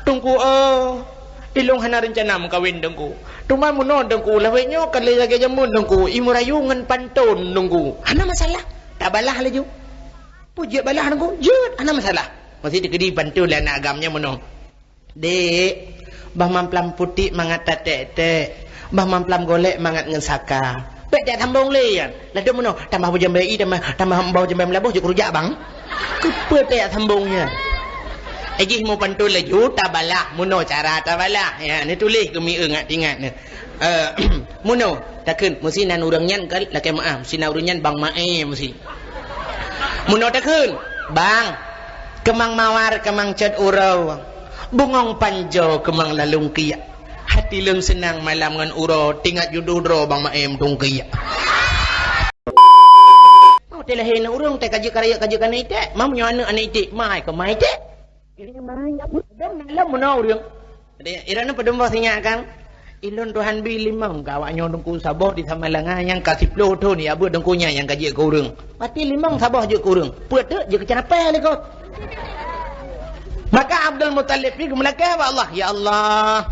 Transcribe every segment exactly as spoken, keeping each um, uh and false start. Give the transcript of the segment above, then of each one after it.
Teungku, eh, ilôn hana reuncana meukawen, Teungku. Teuma meunoe, Teungku, lawét nyoe ka lheueh lagée jameun, Teungku, i meurayeue ngon panton, Teungku. Hana masalah, tabalah laju. Peue jeuet balah, Teungku? Jeuet, hana masalah. Meusti teukeudi panton lé aneuk agam nyan meunoe. Dek, bah mamplam putik mangat tatek-tek, bah mamplam golek mangat ngon saka. Bék tajak sambong lé nyan. Ladôm meunoe, tambah boh jambé ie, tambah, tambah boh jambé meulaboh, jeuet keu rujak bang. Keupeue tajak sambong nyan? Eh, jih meupanton laju, tabalah, meunoe cara tabalah. Ya, neutuléh keu mieu ngat ingat neu. Eh, meunoe, takheun, meusti nan ureuëng nyan kan, lakée meuáh, meusti nan ureuëng nyan bang Mae meusti. Meunoe takheun, bang, keumang mawar, keumang cot uroe, bungong panjoe, keumang lalong kiyak. Hati lôn seunang malam ngon uroe, tingat judoh droe bang Mae meutungkiyak. Mau teu lahé aneuk ureuëng, teu ka jeuet ka rayeuk, ka jeuet ka aneuk iték, mau nyoe aneuk, aneuk iték, mai keu mai iték. Dum dalam meunoe ureuëng. Jadi, iran padum boh sinyak kan? Ilôn Tuhan bi limong ka awak nyoe Teungku saboh di Samalanga nyang ka siploh thon ya beuet Teungku nyan nyang ka jeuet keu ureuëng. Pati limong saboh jeuet keu ureuëng. Peue teuk jeuet keu ceurapée lé kot. Maka Abdul Muthalib pi geumeulakée bak Allah, "Ya Allah,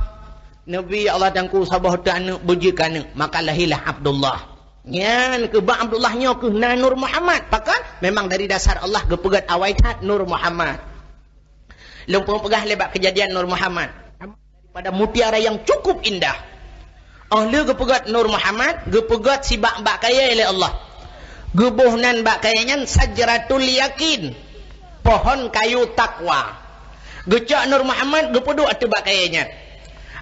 neubi ya Allah Teungku saboh teuk aneuk beujeuet keu aneuk." Maka lahirlah Abdullah. Nyan keuh bak Abdullah nyoe keuh na Nur Muhammad. Pakon? Memang dari dasar Allah geupeugét awai that Nur Muhammad. Lôn peugah lé bak keujadian Nur Muhammad. Pada mutiara yang cukup indah. Óh lheueh geupeugét Nur Muhammad, geupeugét sibak bak kayée lé Allah. Geuboh nan bak kayée nyan Sajratul Yakin, pohon kayu takwa. Geucok Nur Muhammad geupeuduek ateueh bak kayée nyan.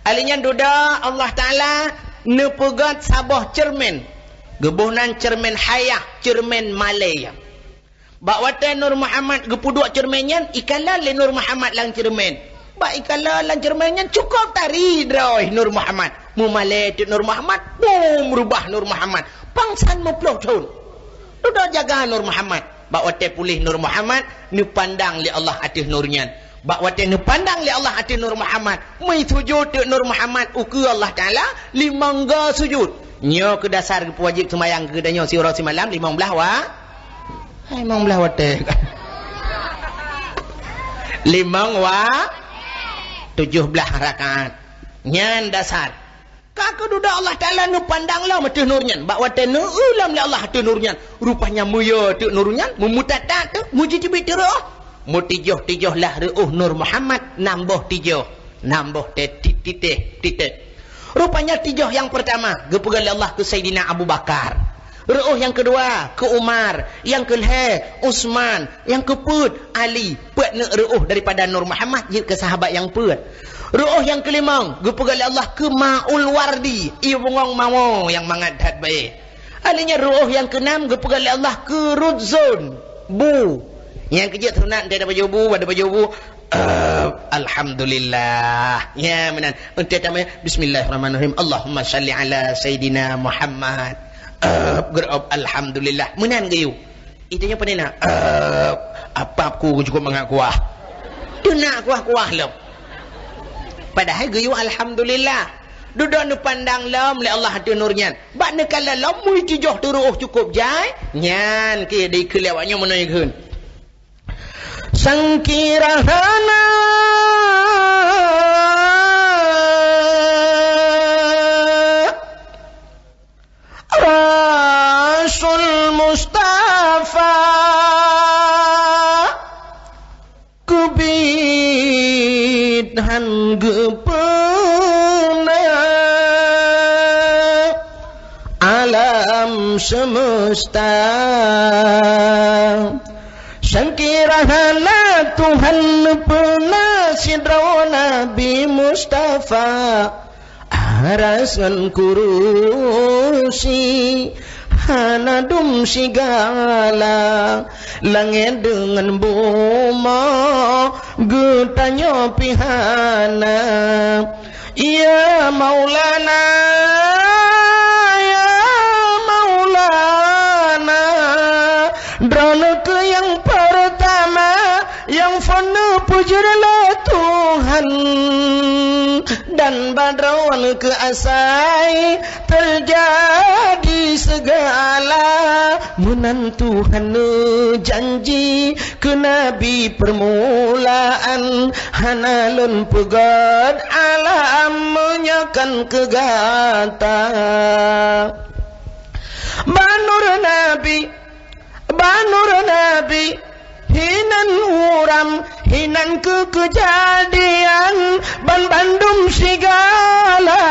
Ali nyan dudoe Allah Taala neupeugét saboh ceureumen. Geuboh nan ceureumen hayah, ceureumen malée. Bak watée Nur Muhammad geupeuduek ceureumen nyan, ikalon lé Nur Muhammad lam ceureumen. Bak ikalon lam ceureumen nyan cukôp tari droe Nur Muhammad. Meumalée teuk Nur Muhammad, bum, reubah Nur Muhammad. Pangsan meuploh thon. Dudoe jaga Nur Muhammad. Bak watée puléh Nur Muhammad, neupandang lé Allah ateueh nur nyan. Bak watée neupandang lé Allah ateueh Nur Muhammad, meusujut teuk Nur Muhammad ukeue Allah Taala limong go sujut. Nyoe keuh dasar geupeuwajéb seumayang keu geutanyoe siuroe simalam limong blaih wa-, hai, limong blaih watée. Limong wa-, tujoh blaih rakaat. Nyan dasar. Ka keududoe Allah Taala neupandang lom ateueh nur nyan. Bak watée neueu lom lé Allah ateueh nur nyan, rupanya meuyo teuk nur nyan, meumutatat teuk, meujiteubiet teuk reuôh. Meutijoh-tijoh lah reuôh Nur Muhammad, nam boh tijoh, nam boh teutit-, titéh, titéh. Rupanya tijoh nyang peurtama geupeugah lé Allah keu Saidina Abu Bakar. Reuôh nyang keudua keu Umar, nyang keulhée Utsman, nyang keupeuet Ali. Peuet neuk reuôh daripada Nur Muhammad jeuet keu sahabat nyang peuet. Reuôh nyang keulimong geupeugah lé Allah keu Maul Wardi, ié bungong mawö nyang mangat that bae. Ali nyan reuôh nyang keunam geupeugah lé Allah keu Rudzon, bu. Nyang keujeuet sunat, teuh tapajoh bu, bak tapajoh bu, eh, alhamdulillah. Nyan meunan. Eunteuk tamé, bismillahirrahmanirrahim. Allahumma shalli ala Sayyidina Muhammad. Eh, geureu'op, alhamdulillah. Meunan geuyue. Itu nyoe pane na. Eh, apap ku cukôp mangat kuah. Teunak kuah-kuah lom. Padahai geuyue alhamdulillah. Dudoe neupandang lom lé Allah ateueh nur nyan. Bak neukalon lom meutijoh teuk reuôh cukôp jai. Nyan keuh dikeue lé awak nyoe meunoe kheun. Sangkira hana Rasul Mustafa keubiet han geupeuna alam semesta. Sangkira hana Tuhan peuna sidroe Nabi Mustafa. Aras ngon kurusi hana dum sigala, langét deungon bumoe geutanyoe pih hana. Ya Maulana, ya Maulana, droeneuh keuh nyang peurtama nyang phon neupeujeuet lé Tuhan. Dan badroe keu asai teujadi seugala. Meunan Tuhan neujanji keu Nabi peurmulaan, hana lôn peugét alam meunyoe kon keu gata. Bak nur Nabi, bak nur Nabi, hinan uram, hinan keu keujadian, banbandum sigala,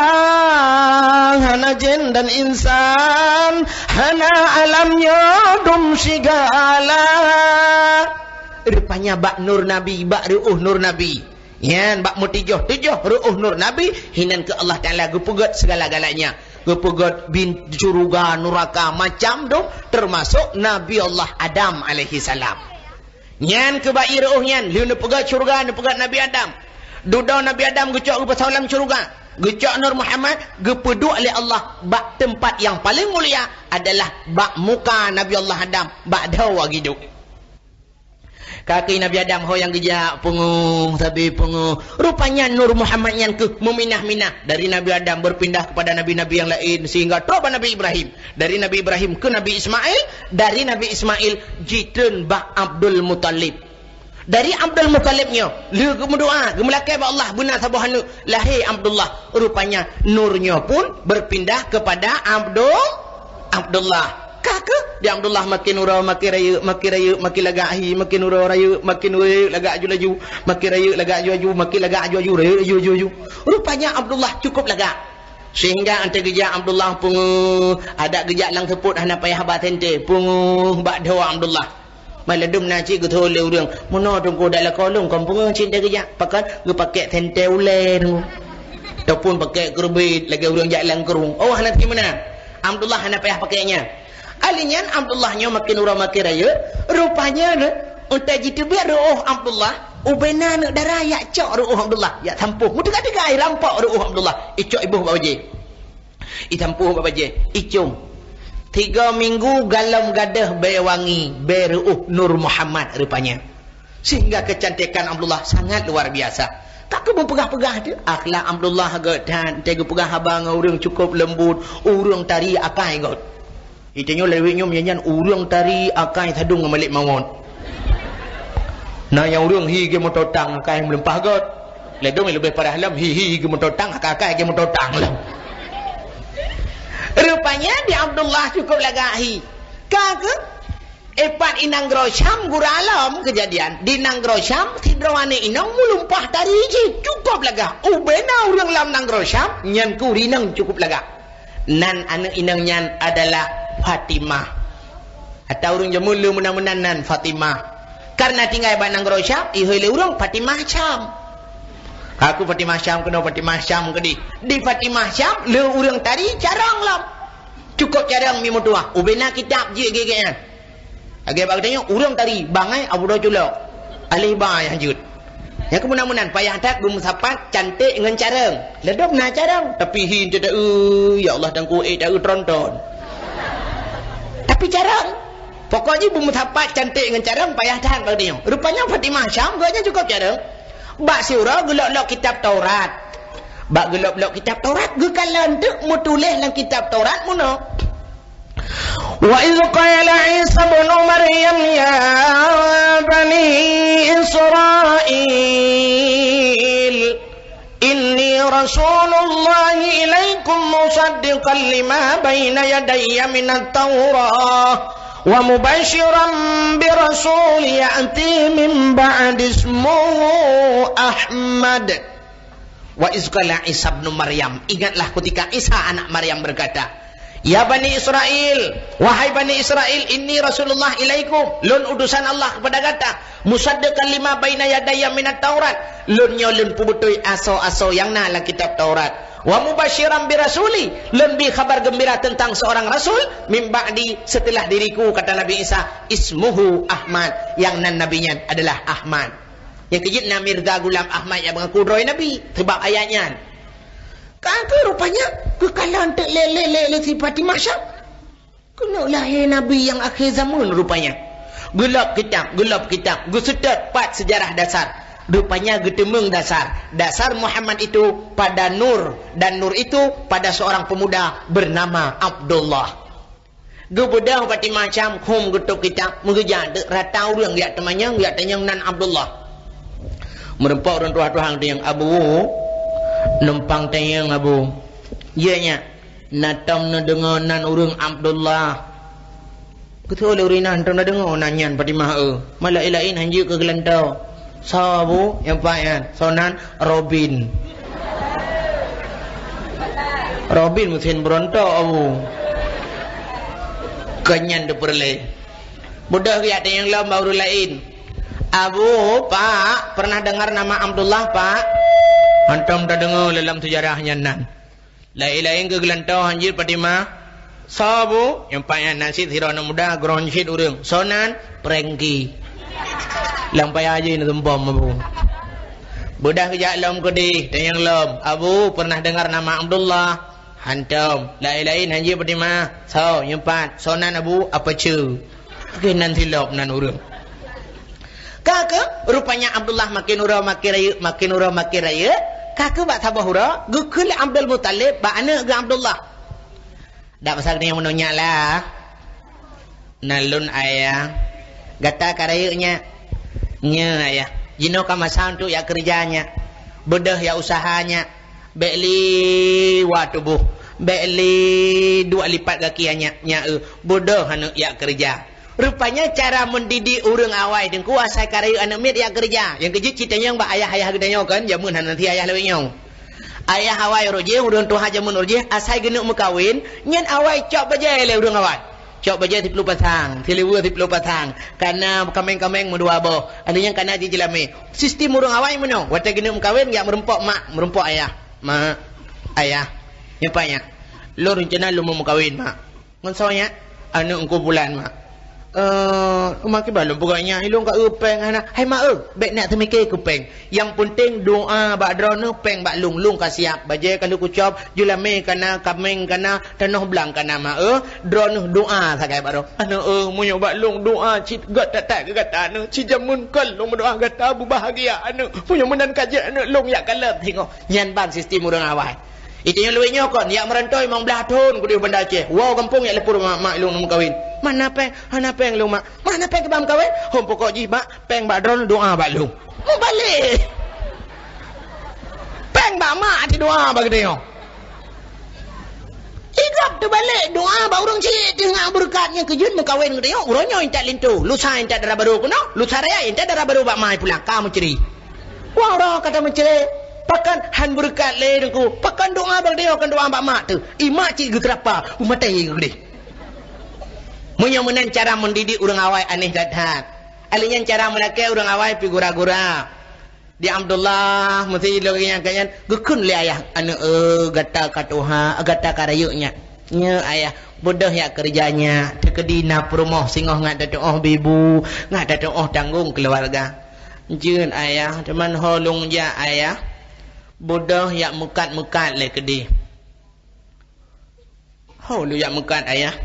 hana jén dan insan, hana alam nyoe dum sigala. Rupanya bak nur Nabi, bak reuôh nur Nabi. Nyan bak meutujoh-tujoh reuôh nur Nabi, hinan keu Allah Taala geupeugét segala-galanya. Geupeugét bin-, syuruga, nuraka, macam dum, teumasok Nabi Allah Adam alaihi salam. Nyan keu bak ié reuôh nyan, lheueh neupeugét syuruga, neupeugét Nabi Adam. Dudoe Nabi Adam geucok geupeusôk lam syuruga. Geucok Nur Muhammad, geupeuduek lé Allah bak teumpat nyang paleng mulia adalah bak muka Nabi Allah Adam, bak dhoe geuduek. Kaki Nabi Adam ho nyang geujak, peungeuh, sabe peungeuh. Rupanya Nur Muhammad nyan keuh meuminah-minah dari Nabi Adam berpindah kepada nabi-nabi nyang laén sehingga troh bak Nabi Ibrahim. Dari Nabi Ibrahim keu Nabi Ismail, dari Nabi Ismail jitreun bak Abdul Muthalib. Dari Abdul Muthalib nyoe, lheueh geumeudoa, geumeulakée bak Allah beuna saboh aneuëk, lahé Abdullah. Rupanya nur nyoe pun berpindah kepada Abdul Abdullah. Ka keuh di Abdullah makin uroe makin rayeuk, makin rayeuk makin lagak hi, makin uroe rayeuk, makin uroe rayeuk lagak aju laju, makin rayeuk lagak aju laju, makin lagak aju laju, rayeuk aju laju, aju. Rupanya Abdullah cukup lagak. Sehingga 'oh lheueh geujak Abdullah peungeuh, adak geujak lam seupôt hana payah haba sentée, peungeuh bak dhoe Abdullah. Maladum na cit geutho lé ureuëng, "Meunoe Teungku dak lakoe lôn kon peungeuh cit 'oh lheueh geujak, pakon geupakék sentée ulée Teungku. Ataupun pakék keureubit lagée ureuëng jak lam krueng." Oh, hana meunan. Abdullah hana payah pakék nyan. Ali nyan Abdullah nyoe makin uroe makin rayeuk, rupanya 'oh lheueh jiteubiet reuôh Abdullah, ubena aneuëk dara jak cok reuôh Abdullah, jak sampôh. Meuteuka-teuka rampok reuôh Abdullah, icok iboh bak bajée. Itampuh bak bajée, icong. Tiga minggu galom gadôh bée wangi, bée reuôh Nur Muhammad rupanya. Sehingga kecantikan Abdullah sangat luar biasa. Ka keuh meupeugah-peugah teuh, akhlak Abdullah göt that, teuh geupeugah haba ngon ureuëng cukup leumbut, ureuëng tari akai göt. Itanyoe lawét nyoe meunyan ureuëng tari akai sadong ngon malek mawöt. Na nyang ureuëng hi geuh moto tang akai meulumpah göt. Ladôm leubeh parah lom, hi, hi, hi geuh moto tang, akai, akai geuh moto tang lom. Rupanya di Abdullah cukup lagak hi. Ka keuh, ipat i nanggroe Syam gura lom keujadian. Di nanggroe Syam, sidroe aneuëk inong meulumpah tari jih. Cukup lagak. Ubena ureuëng lam nanggroe Syam, nyan keuh ureuëng inong cukup lagak. Nan aneuëk inong nyan adalah Fatimah. Atau ureuëng jameun le meunan-meunan nan Fatimah. Karena tinggai bak nanggroe Syam, ihôi lé ureuëng Fatimah Syam. Ka keuh Fatimah Syam keunoe, Fatimah Syam keudeh. Di Fatimah Syam, le ureuëng tari carông lom. Cukup carông mi meutuah. Ubena kitab jih gét-gét nyan. Lagée bak geutanyoe, ureuëng tari, bangai Abu Dawud culok. Alih ba nyang jeuet. Nyang keuh meunan-meunan, payah that beumeusapat cantik ngon carông. Ladôm na carông, tapi hi teuta-eu, ya Allah, tangku ék ta-eu tronton. Tapi carông. Pokok jih beumeusapat cantik ngon carông payah that bak geutanyoe. Rupanya Fatimah Syam, gobnyan cukup carông. Bak siuroe geulok-lok kitab Taurat. Bak geulok-lok kitab Taurat, geukalon teuk meutuléh lam kitab Taurat meunoe. Wa idz qala Isa ibnu Maryam ya bani Israil, inni rasulullahi ilaikum musaddiqan lima baina yadayya minat Taurah wa mubasyiran bi rasul ya'ti min ba'di ismuhu Ahmad. Wa iz qala Isa ibnu Maryam, ingatlah ketika Isa anak Maryam berkata, "Ya Bani Israil, wahai Bani Israil, inni Rasulullah ilaikum, lôn utusan Allah kepada gata, musaddiqan lima baina yadayya minat Taurat, lôn nyoe lôn peubeutôi asoe-asoe nyang na lam kitab Taurat, wa mubasyiran bi rasuli, lôn bi khabar geumbira teuntang seurang rasul, min ba'di, seuteulah diriku," kata Nabi Isa, "ismuhu Ahmad, nyang nan nabi nyan adalah Ahmad." Nyang keujeuet na Mirza Ghulam Ahmad nyang meungaku droe Nabi, sabab ayat nyan. Ka keuh rupanya, geukalon teuk lé, lé, lé, lé si Fatimah Syam. Keuneuk lahé Nabi nyang akhé zaman rupanya. Geulop kitab, geulop kitab, geuseutôt pat seujarah dasar. Rupanya geuteumeung dasar. Dasar Muhammad itu pada nur, dan nur itu pada seorang pemuda bernama Abdullah. Geubeudôh Fatimah Syam, hom geutôb kitab, meugeujak teuk rata ureuëng geujak teumanyong, geujak tanyong nan Abdullah. Meurumpok ureuëng tuha-tuha geutanyong, "Abu, numpang tanyong, Abu." "Iya, nyak." "Na tom neudeungoe nan ureuëng Abdullah?" Geuteupeue lé ureuëng nyan, tom neudeungoe nan nyan Fatimah, eu. Malah laén-laén hanjeuet keu geulantoe. "Soe, Abu?" "Nyang paih nyan." "Soe nan?" "Robin." "Robin meusén beurontok, Abu." Kon nyan teupeureulée. Beudôh geujak tanyong lom bak ureuëng laén. "Abu, Pak, pernah dengar nama Abdullah, Pak?" "Hantom tadeungoe lé lam seujarah nyan nan." Laén-laén keu geulantoe hanjeuet Fatimah. "Soe, Abu?" "Nyang paih nyan, na cit sidroe aneuk muda, gron cit ureuëng." "Soe nan?" "Prengki." Lam paya jih na teumpom, Abu. Beudôh geujak lom keudeh, tanyong lom, "Abu, pernah dengar nama Abdullah?" "Hantom." Laén-laén hanjeuet Fatimah. "Soe?" "Nyang pat." "Soe nan, Abu?" "Apacu." Oke, nan silop nan ureuëng. Ka keuh, rupanya Abdullah makin uroe makin rayeuk, makin uroe makin rayeuk. Ka keuh bak saboh uroe, geukheun lé Abdul Muthalib bak aneuk geuh Abdullah. "Dak masa geutanyoe meunoe nyak lah. Nan lôn ayah. Gata ka rayeuk nyak?" "Nyo, ayah." "Jinoe ka masa untuk jak keureuja nyak. Beudôh jak useuha nyak. Bék liwat tuboh. Bék liduek lipat gaki nyak, nyak, eu. Beudôh aneuk jak keureuja." Rupanya cara mendidik ureuëng awai teungku asai ka rayeuk aneuk miet jak keureuja. Nyang keujeuet cit tanyong bak ayah-ayah geutanyoe kan, jameun hana thi ayah lawét nyoe. Ayah awai uroe jih, ureuëng tuha jameun uroe jih, asai geuneuk meukawen, nyan awai cok bajée lé ureuëng awai. Cok bajée siploh pasang, siluweue siploh pasang, kana kaméng-kaméng meudua boh, aneuk nyan kana jih jeulamé. Sistem ureuëng awai meunoe, watée geuneuk meukawen, jak meurumpok mak, meurumpok ayah. "Mak, ayah, nyoe pat nyak. Lôn reuncana lôn meukawen, mak." "Ngon soe nyak?" "Aneuk Teungku Pulan, mak." "Eh, mak, kiban lôn peugah nyak, ilôn ka eu péng hana." "Hai mak, eu, bék neuk teumike keu péng. Nyang peunteng doa bak droeneuh, péng bak lôn, lôn ka siab. Bajée ka lheueh kucok, jeulamé kana, kaméng kana, tanoh blang kana, mak, eu. Droeneuh doa sagai bak droe." "Aneuk, eu, meunyoe bak lôn doa cit gét that-that keu gata, aneuk. Cit jameun kon lôn meudoa gata beubahgia, aneuk. Meunyoe meunan ka jeuet, aneuk, lôn jak kalon singoh." Nyan ban sistem ureuëng awai. Itu nyang lawét nyoe kon, jak meurantoe limong blaih thon keudeh Banda Aceh. Woe gampông jak lapor mak, mak lôn meukawen. "Mana péng?" "Hana péng lôn, mak." "Mana péng kiban meukawen?" "Hom pokok jih, mak, péng bak droeneuh, doa bak lôn." Meubalek. Péng bak mak, até doa bak geutanyoe. Idop teubalek, doa bak ureuëng cit, teungoh beureukat nyang keujeuet meukawen geutanyoe, uroe nyoe intat linto, lusa intat dara barô keunoe, lusa raya intat dara barô bak mak pulang, ka meucre. Wah, uroe ka tameucre, pakon han beureukat lé Teungku, pakon doa bak geutanyoe, kon doa bak mak teuh. I mak cit geuteurapa, u maté geugleh. Meunyoe meunan cara mendidik ureuëng awai aneh that-that. Alèh nyan cara meulakée ureuëng awai pih gura-gura. Di Abdullah, meusti lagée nyan, ka nyan, geukheun lé ayah, "Aneuk, eu, gata ka tuha, gata ka rayeuk nyak." "Nyo, ayah." "Beudôh jak keureuja nyak, teukeudi na peurumoh singoh ngat tatuoh bibu, ngat tatuoh tanggong keuluwarga." "Jeuet, ayah, teuma ho lôn jak, ayah." "Beudôh jak meukat-meukat lé keudeh." "Ho lôn jak meukat, ayah?"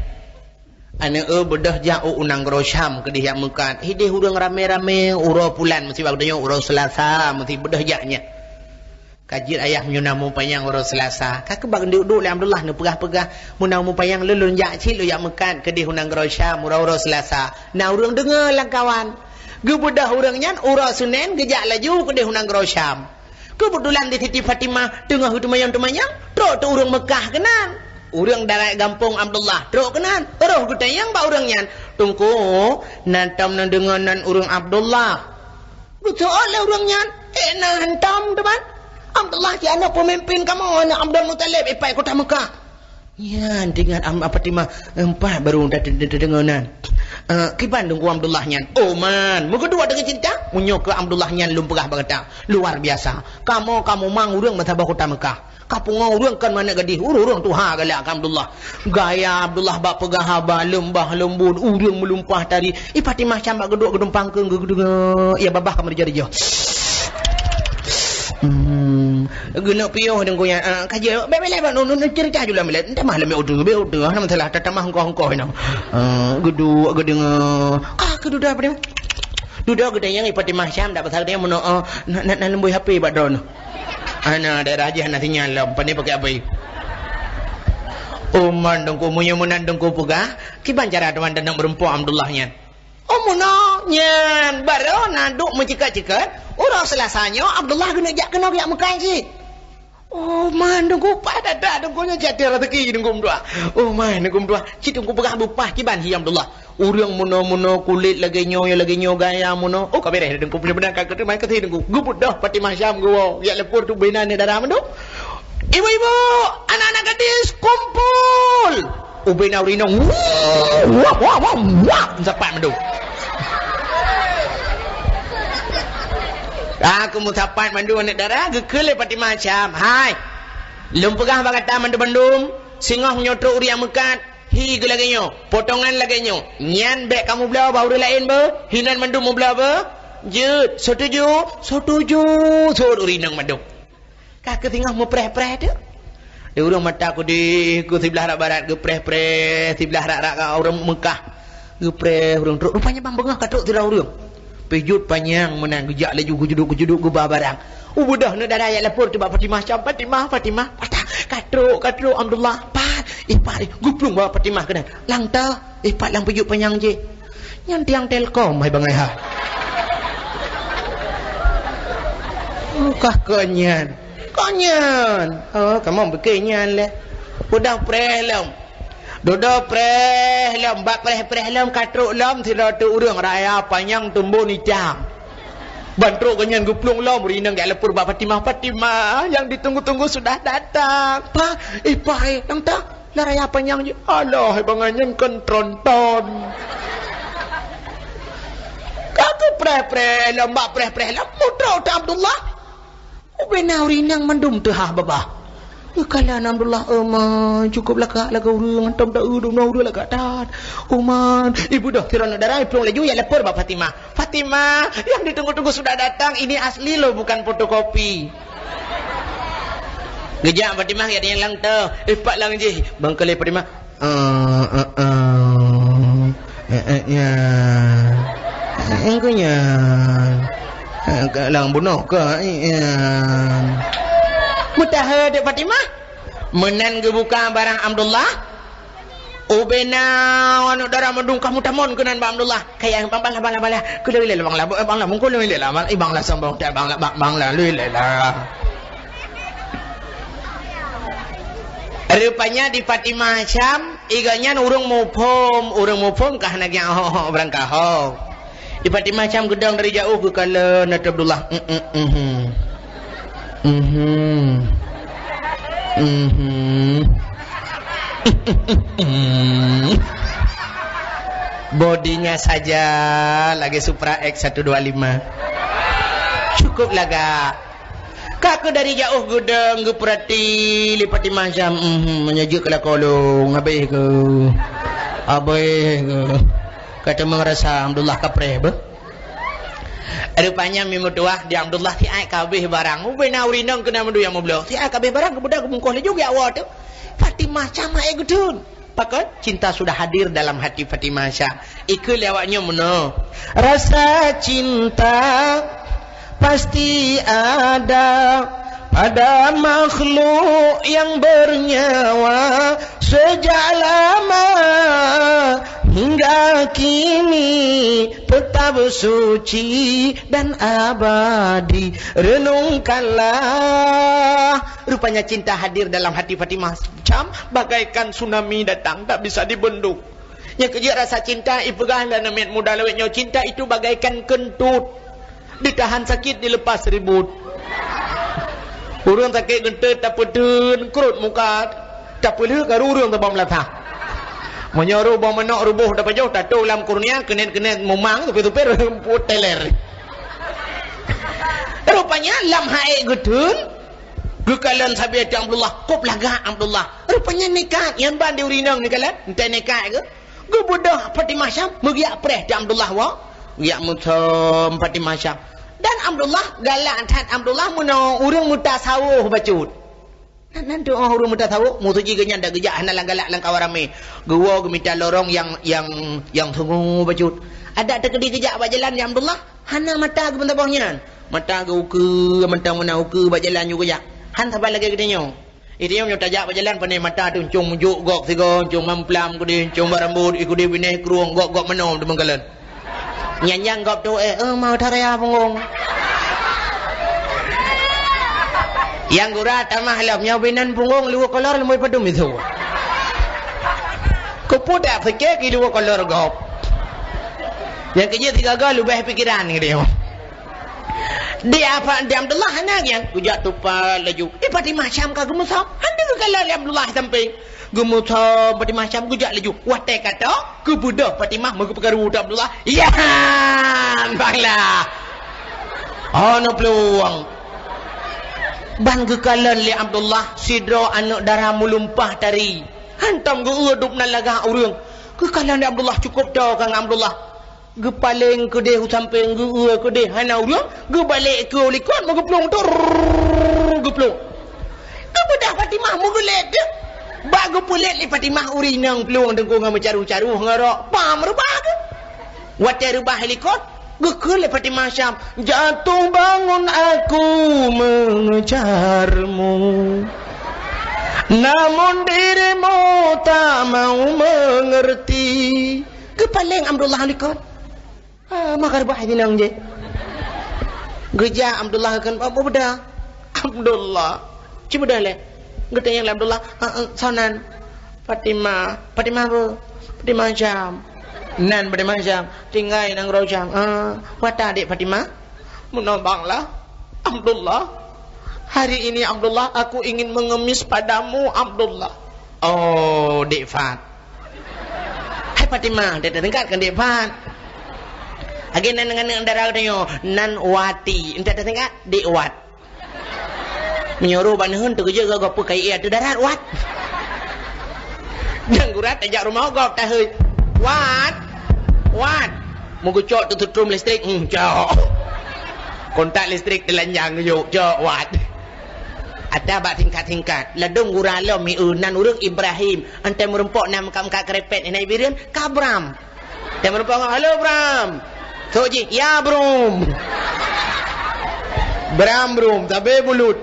"Aneuk, eu, beudôh jak u nanggroe Syam keudeh jak meukat. Ideh ureuëng ramé-ramé, uroe pulan meusti bak geutanyoe, uroe Seulasa meusti, beudôh jak nyan." "Ka jeuet, ayah, meunyoe na mupanyang uroe Seulasa." Ka keuh ban duek-duek lé Abdullah neupeugah-peugah, "Meunyoe na mupanyang lôn, lôn jak cit, lôn jak meukat keudeh u nanggroe Syam uroe-uroe Seulasa." Na ureuëng deungoe lam kawan. Geubeudôh ureuëng nyan, uroe Seunén geujak laju keudeh u nanggroe Syam. Keubeutulan di Siti Fatimah teungoh geuteumanyong-teumanyong, trok teuh ureuëng Meukah keunan. Ureuëng darat gampông Abdullah trok keunan, roh geutanyong bak ureuëng nyan, "Teungku, na tom neudeungoe nan ureuëng Abdullah?" Geuseuôt lé ureuëng nyan, "Eh, na hantom, teuma. Abdullah cit aneuk peumimpén kamoe, aneuk Abdul Muthalib, ipat kota Meukah." Nyan teuingat Am-, Fatimah, "Empat baru ta-, ta-, ta-, tadeungoe nan." "Eh, kiban Teungku Abdullah nyan?" "Oh, man, meukeudua teungoh cerita, meunyoe keu Abdullah nyan lôn peugah bak gata, luar biasa. Kamoe ka mumang ureuëng meusaboh kota Meukah. Ka pungoe ureuëng kon manök gadih, ureuëng-ureuëng tuha galak keu Abdullah. Gaya Abdullah bak peugah haba leumbah leumbot, ureuëng meulumpah tari. I Fatimah cambak geuduek geudumpang keu geuduek, ya babah ka meurijah-rijah." Hmm. Geuneuk piôh Teungku nyan, ah, ka jeuet, bèk, bèk lé, bèk, nun, nun, cerita ju lam bilik. Tamah lam bilik, bilik, hana masalah, ta-, tamah hongkoh-hongkoh inoe. Ah, geuduek, geudeungoe. Ka keuduek dah pada. Dudoe geutanyong, "Eh, Fatimah Syam, dak pasal tanyong meunoe, na, na, na leumbôi H P bak droeneuh?" "Hana, daerah jih hana sinyal lom, pane pakai H P." "Oh man Teungku, meunyoe meunan Teungku peugah, kiban cara teuma taneuk meurumpok Abdullah nyan?" "Oh meunoe nyan, barô na duek meuceukat-ceukat, uroe Seulasa nyoe Abdullah geuneuk jak keunoe geujak meukat cit." "Oh man Teungku, paih that-that Teungku, nyoe jeuet raseuki Teungku meutuah. Oh man Teungku meutuah, cit Teungku peugah beupah kiban hi Abdullah. Ureuëng meunoe-meunoe kulét lagée nyoe, lagée nyoe gaya meunoe." "Oh ka beureh Teungku, beuna-beuna ka keuteumai keuti Teungku." Geubeudôh Fatimah Syam geuwoe, jak lapor teuk ubena aneuk dara mandum. "Ibu-ibu, anak-anak gadis, kumpul!" Ubena ureuëng inong, wah, wah, wah, wah, meusapat mandum. Ka keu meusapat mandum aneuk dara, geukheun lé Fatimah Syam, "Hai, lôn peugah bak gata mandum-mandum, singoh nyoe trok ureuëng meukat, hi geu lagée nyoe, potongan lagée nyoe. Nyan bék kamoe bloe bak ureuëng laén beuh, hinan mandum meubloe beuh." "Jeuet, setuju, setuju," sot ureuëng inong mandum. Ka keu singoh meupreh-preh teuk. Di ureuëng mata keudeh keu siblah rot barat geupreh-preh, siblah rot-rot ureuëng Meukah geupreh ureuëng trok. Rupanya ban beungoh ka trok sidroe ureuëng. Pih jeuet panyang meunan geujak laju geujuduek-geujuduek geuba barang. Ubeudoh aneuk dara jak lapor teuk bak Fatimah Syam, "Fatimah, Fatimah, patah, ka trok, ka trok Abdullah, pat, eh, pat, eh, geuplueng bak Fatimah keunan." Lam teuh, eh, pat lam pih jeuet panyang jih. Nyan tiang Telkom, hai bangai ha. Oh, kah kon nyan. Kon nyan. Oh, kamoe bukon nyan lé. Udah preh lom. Dudoe preh lom, bak preh-preh lom, ka trok lom sidroe teuk ureuëng raya panyang tumbon icam. Ban trok geuh nyan geuplueng lom, ureuëng inong jak lapor bak Fatimah, "Fatimah, yang ditunggu-tunggu sudah datang." Pat, eh, pat, eh, nyang tah. Lah raya panyang jih, alah, hai bangai nyan kon tronton. Ka geupreh-preh lom, bak preh-preh lom, mutrok teuk Abdullah. Ubena ureuëng inong mandum teuhah babah. Geukalon Abdullah, "Oma, cukup lagak lagée ureuëng, hantom ta-eu dum na ureuëng lagak that. Oma, ibu doh sidroe aneuk dara, iplueng laju jak lapor bak Fatimah. Fatimah, yang ditunggu-tunggu sudah datang, ini asli loh, bukan fotokopi." Geujak Fatimah, geujak nyang lam teuh. Eh, pat lam jih. Bang kali Fatimah. Eh, eh, eh. Eh, eh, nyan. Eh, eh, keu nyan. Eh, ka lam bunoe ka, eh, nyan. Meuteumé dek Fatimah. Meunan geubuka barang Abdullah. Ubena aneuk dara mandum ka meutamong keunan bak Abdullah. Kaya bang, bang lah, bang lah, bang lah. Keu lé, lé, bang lah, bang lah, mungkul lé, lé lah, bang, eh, bang lah sombong, tak bang lah, bang, bang lah, lé, lé lah. Rupanya di Fatimah Syam, iga nyan ureuëng muphom, ureuëng muphom ka hana giang ho-ho beurangkaho. Di Fatimah Syam geudong dari jauh geukalon Abdullah. Mhm. Mhm. Mhm. Bodinya saja lagi Supra X satu dua lima. Cukup lagak. Ka keu dari jauh geudong geupeurati lé Fatimah Syam, mhm, meunyoe jeuet keu lakoe lôn, habéh keu. Habéh keu. Ka teuma rasa Abdullah kapreh beuh. Rupanya mi meutuah di Abdullah siat ka habéh barang. Ubena ureuëng inong keunan mandum nyang meubloe. Siat ka habéh barang, geubeudôh geubungkôh laju geujak woe teuk. Fatimah Syam ék geutheun. Pakon? Cinta sudah hadir dalam hati Fatimah Syam. Ikeu lé awak nyoe meunoe. Rasa cinta pasti ada pada makhluk yang bernyawa sejak lama hingga kini tetap suci dan abadi. Renungkanlah. Rupanya cinta hadir dalam hati Fatimah Syam bagaikan tsunami datang tak bisa dibendung. Nyang keujeuet rasa cinta ipeugah lé aneuk miet muda lawét nyoe, cinta itu bagaikan kentut. Ditahan sakit, dilepas ribut. Ureuëng sakét geuntôt tapeuteun krot muka, tapeulheueh karu ureuëng tabang meulasah. Meunyoe roh boh manok ruboh tapajoh, tatô lam kurnia, keunet-keunet mumang, supir-supir peuet teler. Rupanya lam haé geutheun, geukalon sabe Abdullah, kop lagak Abdullah. Rupanya nekat, nyan ban di ureuëng inong neukalon, entée nekat keu. Geubeudôh Fatimah Syam, meugeujak preh di Abdullah woe. Geujak meusom Fatimah Syam. Dan Abdullah, galak that Abdullah meunoe ureuëng meutasawôh bacut. Nan tu'oh ureuëng meutasawuf, musoe jih geuhnyan dak geujak hana lam galak lam kawan ramé. Geuwoe geumita lorong nyang, nyang, nyang sungoe bacut. Adak teukeudi geujak bak jalan, ya Abdullah, hana mata geupeunsaboh nyan. Mata geuh ukeue, mantong meunan ukeue bak jalan nyoe geujak. Han saban lagée geutanyoe. Geutanyoe meunyoe tajak bak jalan, pane mata teuh, cong meujok gok sigoe, cong mamplam keudeh, cong bak rambot, i keudeh binéh krueng, gok-gok meunoe teumeukalon. Nyan nyang gob tu, eh, eh, mau taraya punggong. Nyang gura tamah lom, nyoe binan punggong luweue kolor leumoi padum itu. Keupeue dak pike ki luweue kolor gob. Nyang keujeuet sigaga leubeh pikiran gitu. Di apa, di Abdullah hana nyan. Geujak tupat laju. Eh, Fatimah Syam ka geumeusom. Hana geukalon lé Abdullah sampéng. Geumeusom Fatimah Syam geujak laju. Watée ka tôk, geubeudôh Fatimah meugeupeukaru Abdullah. Ya, banglah. Oh, na peuluwang. Ban geukalon lé Abdullah sidroe aneuëk dara meulumpah tari. Hantom geueu dub nan lagak ureuëng. Geukalon lé Abdullah cukôp tho ka ngon Abdullah. Geupaleng keudeh u sampéng, geueu keudeh hana ureuëng, geubalek keu likot meugeuplueng, tur geuplueng. Geubeudôh Fatimah meugeulét deuh. Bak geupeulét lé Fatimah ureuëng inong plueng teungku ngon meucaroh-caroh ngon rok pam reubah geuh. Watée reubah likot, geukheun lé Fatimah Syam, "Jatuh bangun aku mengejarmu. Namun dirimu tak mau mengerti." Geupaleng Abdullah likot. Ah, maka reubah inong jih. Geujak Abdullah kheun, "Apa beda?" "Abdullah." "Ci beda lé?" Geutanyong lé Abdullah, "Ah, ah, soe nan?" "Fatimah." "Fatimah peue?" "Fatimah Syam." "Nan Fatimah Syam?" "Tinggai nanggroe Syam." "Ah, peue ata adék Fatimah?" "Meunoe banglah, Abdullah. Hari ini, Abdullah, aku ingin mengemis padamu, Abdullah." "Oh, Dek Fat." "Hai Fatimah, enta tatingkat kon Dek Fat." "Lagée nan ngon aneuëk dara geutanyoe, nan Wati. Enta tatingkat Dek Wat." Meunyoe roh bak neuheun teukeujot geuh gob peue kayée ateueh darat, Wat. Nyang gura tajak rumoh gob taheuet. "Wat, Wat." Meugeucok teuh seutrom listrik, hmm, cok. Kontak listrik teulanjang geuyok, cok, Wat. Ata bak tingkat-tingkat. Ladôm gura lom mi eu nan ureuëng Ibrahim. Enta meurumpok na meukat-meukat keureumpet, na Ibrahim, ka Bram. Enta meurumpok, "Halo, Bram." Sok jih, "Ya, Brum." Bram, Brum, sabe bulut.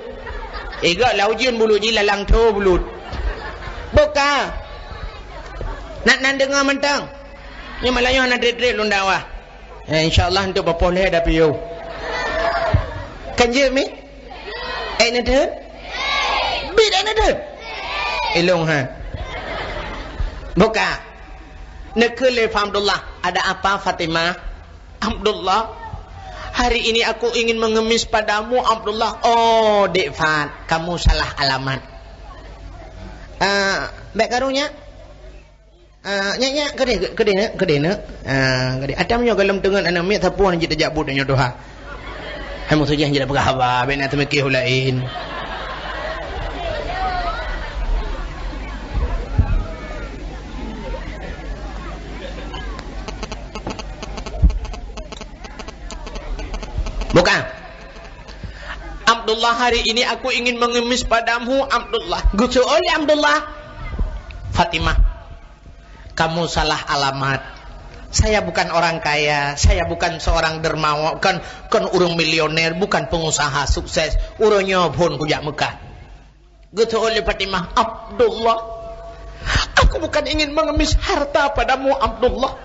Iga lau jin bulut jih lalang tho bulut. Boh ka. Nak nan deungoe mantong. Nyoe malam nyoe hana treb-treb lôn dakwah. Eh, insya Allah untuk papoh lé dapiyôh. Kan jeuet mi? Eh, na deuh? Bit eh, na deuh? Ilong ha. Boh ka. Neukheun lé Abdullah, "Ada apa, Fatimah?" "Abdullah, hari ini aku ingin mengemis padamu, Abdullah." "Oh, Dek Fat, kamu salah alamat." "Ah, bék karu nyak." "Ah, nyak, nyak, keudeh, keudeh, nak, keudeh, nak." Ah, keudeh. Ata meunyoe gohlom teungeut aneuëk miet sapeue nyang jeuet tajak buet donya tuha. Hai musoh jih nyang jeuet peugah haba, bék na teumikir laén. Boh ka. "Abdullah, hari ini aku ingin mengemis padamu, Abdullah." Geuseuôt lé Abdullah. "Fatimah, kamu salah alamat. Saya bukan orang kaya, saya bukan seorang dermawan, bukan, bukan ureuëng milioner, bukan pengusaha sukses. Uroe nyoe phon kujak meukat." Geuseuôt lé Fatimah, "Abdullah, aku bukan ingin mengemis harta padamu, Abdullah.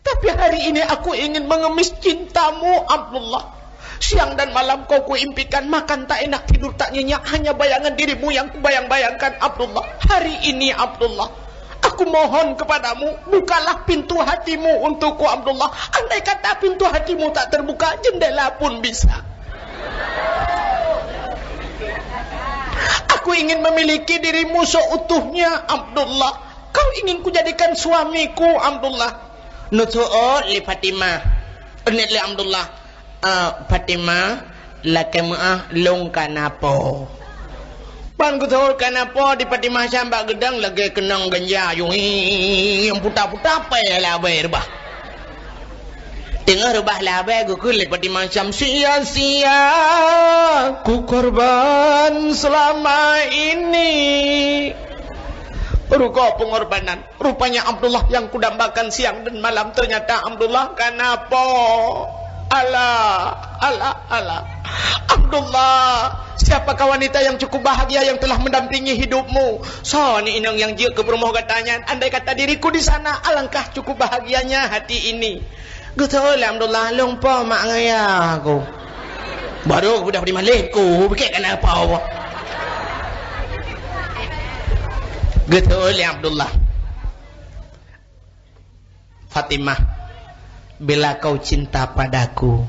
Tapi hari ini aku ingin mengemis cintamu, Abdullah. Siang dan malam kau kuimpikan, makan tak enak, tidur tak nyenyak, hanya bayangan dirimu yang kubayang-bayangkan, Abdullah. Hari ini, Abdullah, aku mohon kepadamu, bukalah pintu hatimu untukku, Abdullah. Andai kata pintu hatimu tak terbuka, jendela pun bisa. Aku ingin memiliki dirimu seutuhnya, Abdullah. Kau ingin kujadikan suamiku, Abdullah." Neuseuôt lé Fatimah. Neu'en lé Abdullah, "Ah, Fatimah, lakée meuáh lôn ka na po." Ban geuseuôt ka na po di Fatimah Syam bak geudong lagée keunong ganja, yung, yung, puta-puta pée labée reubah. Teungoh reubah labée geukheun lé Fatimah Syam, "Sia-sia kukorban selama ini." Rugoe pengorbanan. Rupanya Abdullah yang kudambakan siang dan malam, ternyata Abdullah ka na po. Alah, alah, alah. Abdullah, siapakah wanita yang cukup bahagia yang telah mendampingi hidupmu? Soe ni inong nyang jeuet keu peurumoh gata nyan? Andai kata diriku di sana, alangkah cukup bahagianya hati ini. Geuseuôt lé Abdullah, "Lôn po mak ngon yah ku." Baru geubeudôh di maleh ku, bukét kana po. Geuseuôt lé Abdullah. "Fatimah, bila kau cinta padaku,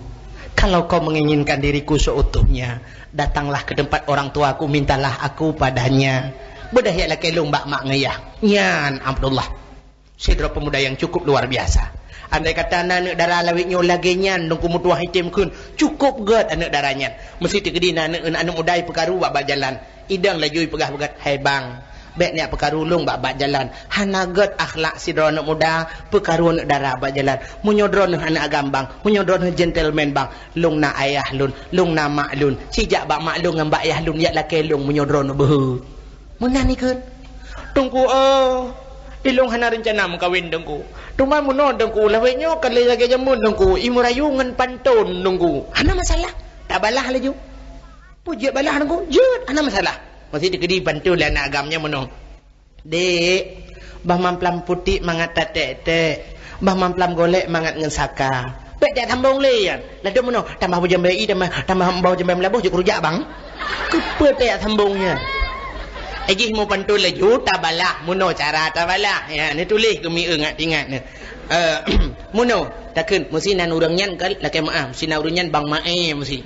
kalau kau menginginkan diriku seutuhnya, datanglah ke tempat orang tuaku, mintalah aku padanya." Beudôh jak lakée lôn bak mak ngon yah. Nyan Abdullah. Sidroe pemuda yang cukup luar biasa. Andai kata na aneuk dara lawét nyoe lagée nyan, Teungku, meutuwah item kheun, cukup gét aneuk dara nyan. Meusti teukeudi na aneuk, aneuk muda peukaru bak, bak jalan. Idong laju ipeugah beuget, "Hai bang, bék neujak peukaru lôn bak, bak jalan. Hana gét akhlak sidroe aneuk muda peukaru aneuk dara bak jalan. Meunyoe droeneuh aneuk agam bang, meunyoe droeneuh gentleman bang, lôn na ayah lôn, lôn na mak lôn. Sijak bak mak lôn ngon bak yah lôn jak lakée lôn meunyoe droeneuh beuhe." Meunan ikheun. "Teungku, eh, ilôn hana reuncana meukawen, Teungku. Teuma meunoe, Teungku, lawét nyoe ka lé lagée jameun, Teungku, imeurayu ngon panton, Teungku." "Hana masalah, tabalah laju." "Peue jeuet balah, Teungku?" "Jeuet, hana masalah." Meusti teukeudi panton lé aneuk agam nyan meunoe. "Dek, bah mamplam putik mangat tatek-tek, bah mamplam golek mangat ngon saka. Bék tajak sambong lé nyan. Ladôm meunoe, tambah bujang bai, tambah, tambah bau jambé meulaboh jeuet keurujak bang." "Keupeue tajak sambong nyan?" "Eh, jih meupanton laju, tabalah, meunoe cara tabalah." Ya, neutuléh keu mieu ngat ingat neu. Eh, meunoe, takheun, meusti nan ureuëng nyan ka lakée meuáh, meusti nan ureuëng nyan bang Mae meusti.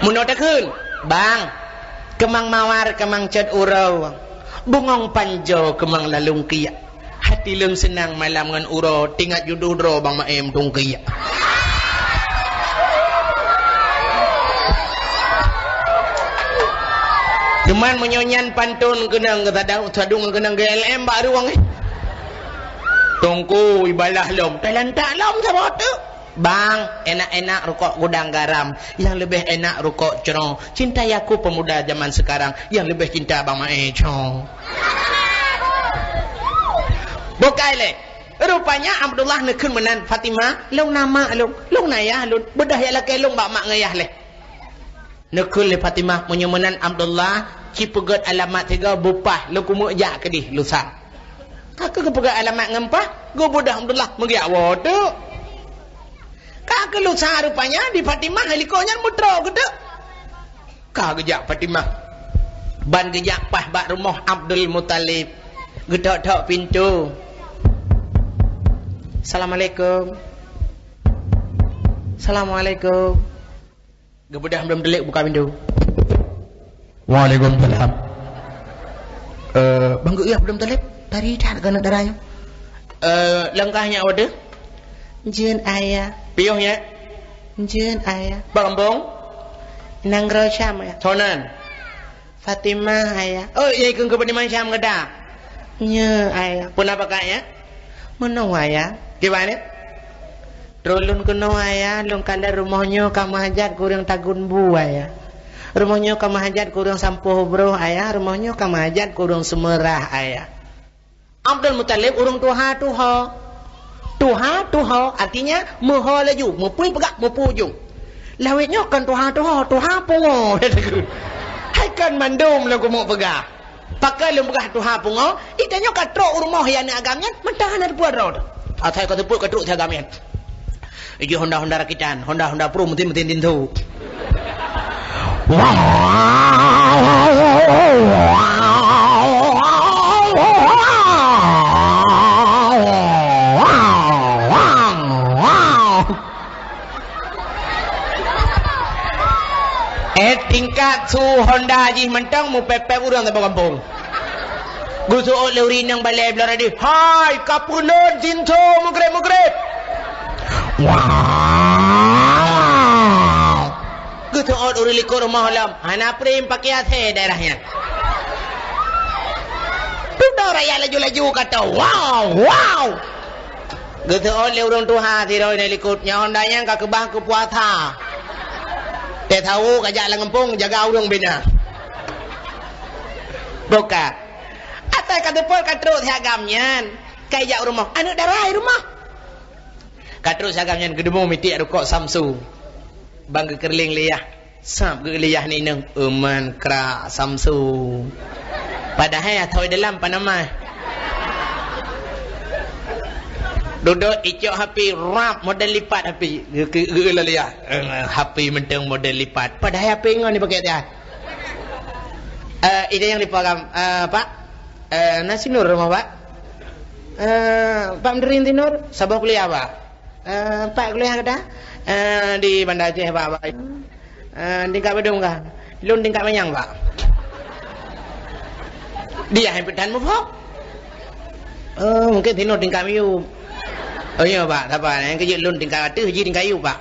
Meunoe takheun, "Bang, keumang mawar keumang cot uroe, bungong panjoe keumang lalungkiek. Hati lôn seunang malam ngon uroe, teuingat judoh droe bang Mae meutungkiek." Cuman meunyoe nyan panton keunong geusadang, sadung keunong G L M bak rueng, eh. Teungku, ibalah lom, talantak lom saboh teuk. "Bang, enak-enak rukok gudang garam, yang lebih enak rukok cro. Cintai aku pemuda zaman sekarang, yang lebih cinta Bang Mae cro." Bukai lé. Rupanya Abdullah neukheun meunan, "Fatimah, lôn na mak lôn, lôn na yah lôn, beudôh jak lakée lôn bak mak ngon yah lé." Neukheun lé Fatimah, "Meunyoe meunan Abdullah, ci peugét alamat sigoe beu paih, lôn keumeuk jak keudeh lusa." Ka keuh geupeugét alamat ngon paih, geubeudôh Abdullah meugeujak woe teuk. Ka keuh lusa rupanya di Fatimah likot nyan meutroe geuteuk. Ka geujak Fatimah, ban geujak paih bak rumoh Abdul Muthalib, geutok-tok pintoe. "Assalamualaikum. Assalamualaikum." Geubeudôh Abdul Muthalib buka pintoe. "Waalaikumsalam." "Eh, bang geuh Abdul Muthalib, tari that keuneuk dara nyoe." "Eh, langkah nyak wadoe?" "Jeuet, Ayah." "Piôh nyak?" "Jeuet, Ayah." "Bak gampông?" "Nanggroe Syam, Ayah." "Soe nan?" "Fatimah, Ayah." "Oh, ya ikun keu Fatimah Syam gata?" "Nyoe, Ayah." "Peue na pakat nyak?" "Meunoe, Ayah." "Kiban nyak?" "Troh lôn keunoe, Ayah, lôn kalon rumoh nyoe ka meuhajat keu ureuëng tagun bu, Ayah. Rumoh nyoe ka meuhajat keu ureuëng sampoh broh, Ayah. Rumoh nyoe ka meuhajat keu ureuëng seumeurah, Ayah." Abdul Muthalib ureuëng tuha-tuha. Tuha-tuha, artinya meuho laju, meupui peugah, meupui ujong. Lawét nyoe kon tuha-tuha, tuha pungo. Hai kon mandum lôn keumeuk peugah. Pakon lôn peugah tuha pungo, i tanyoe ka trok u rumoh aneuk agam nyan, mantong hana teupeue droe. Asai ka teupeue ka trok si agam nyan. Ijih honda-honda rakitan, honda-honda pro, mesin-mesin tintu. Eh, tingkat su honda jih mantong meupép-pép ureuëng saboh gampông. Geuseuôt lé ureuëng inong balée bloe radio, "Hai, ka peuleuen sinso meugreb-meugreb!" Wow! Geuseuôt ureuëng likot rumoh lom, hana prem pakai A C daerah nyan. Dudoe rakyat laju-laju kata, "Wow, wow!" Geuseuôt lé ureuëng tuha sidroe di likot, nyoe honda nyan ka keubah keu puasa. Teusawo ka jak lam gampông jaga ureuëng bina. Buka. Atai ka teupot ka trok si agam nyan. Ka ijak u rumoh. Aneuëk dara i rumoh. Ka trok si agam nyan geudumu mitiek rukok Samsu. Bang geukeureuling lé yah. Sab geuliah ni neng, euman krak Samsu. Padahai athoi dalam panama. Duduk icok H P rap model lipat H P. Geu-, geu-, geuliah. Eh, H P menteng model lipat. Padahai H P ngon dipakai dia. Eh, ide yang dipegang, eh, Pak. Eh, nasi Nur rumah, Pak. Eh, Pak Mendering Tinur, saboh kuliah, Pak. Eh, Pak kuliah kata? Eh, di Banda Aceh, Pak, Pak. Eh, tingkat padum kah? Lôn tingkat manyang, Pak. Dia yang petan mufok. Oh, mungkin Tinur tingkat miyup. Oh, iya, Pak. Tak apa. Yang kejut lôn tingkat ateuh, ji tingkat yup, Pak.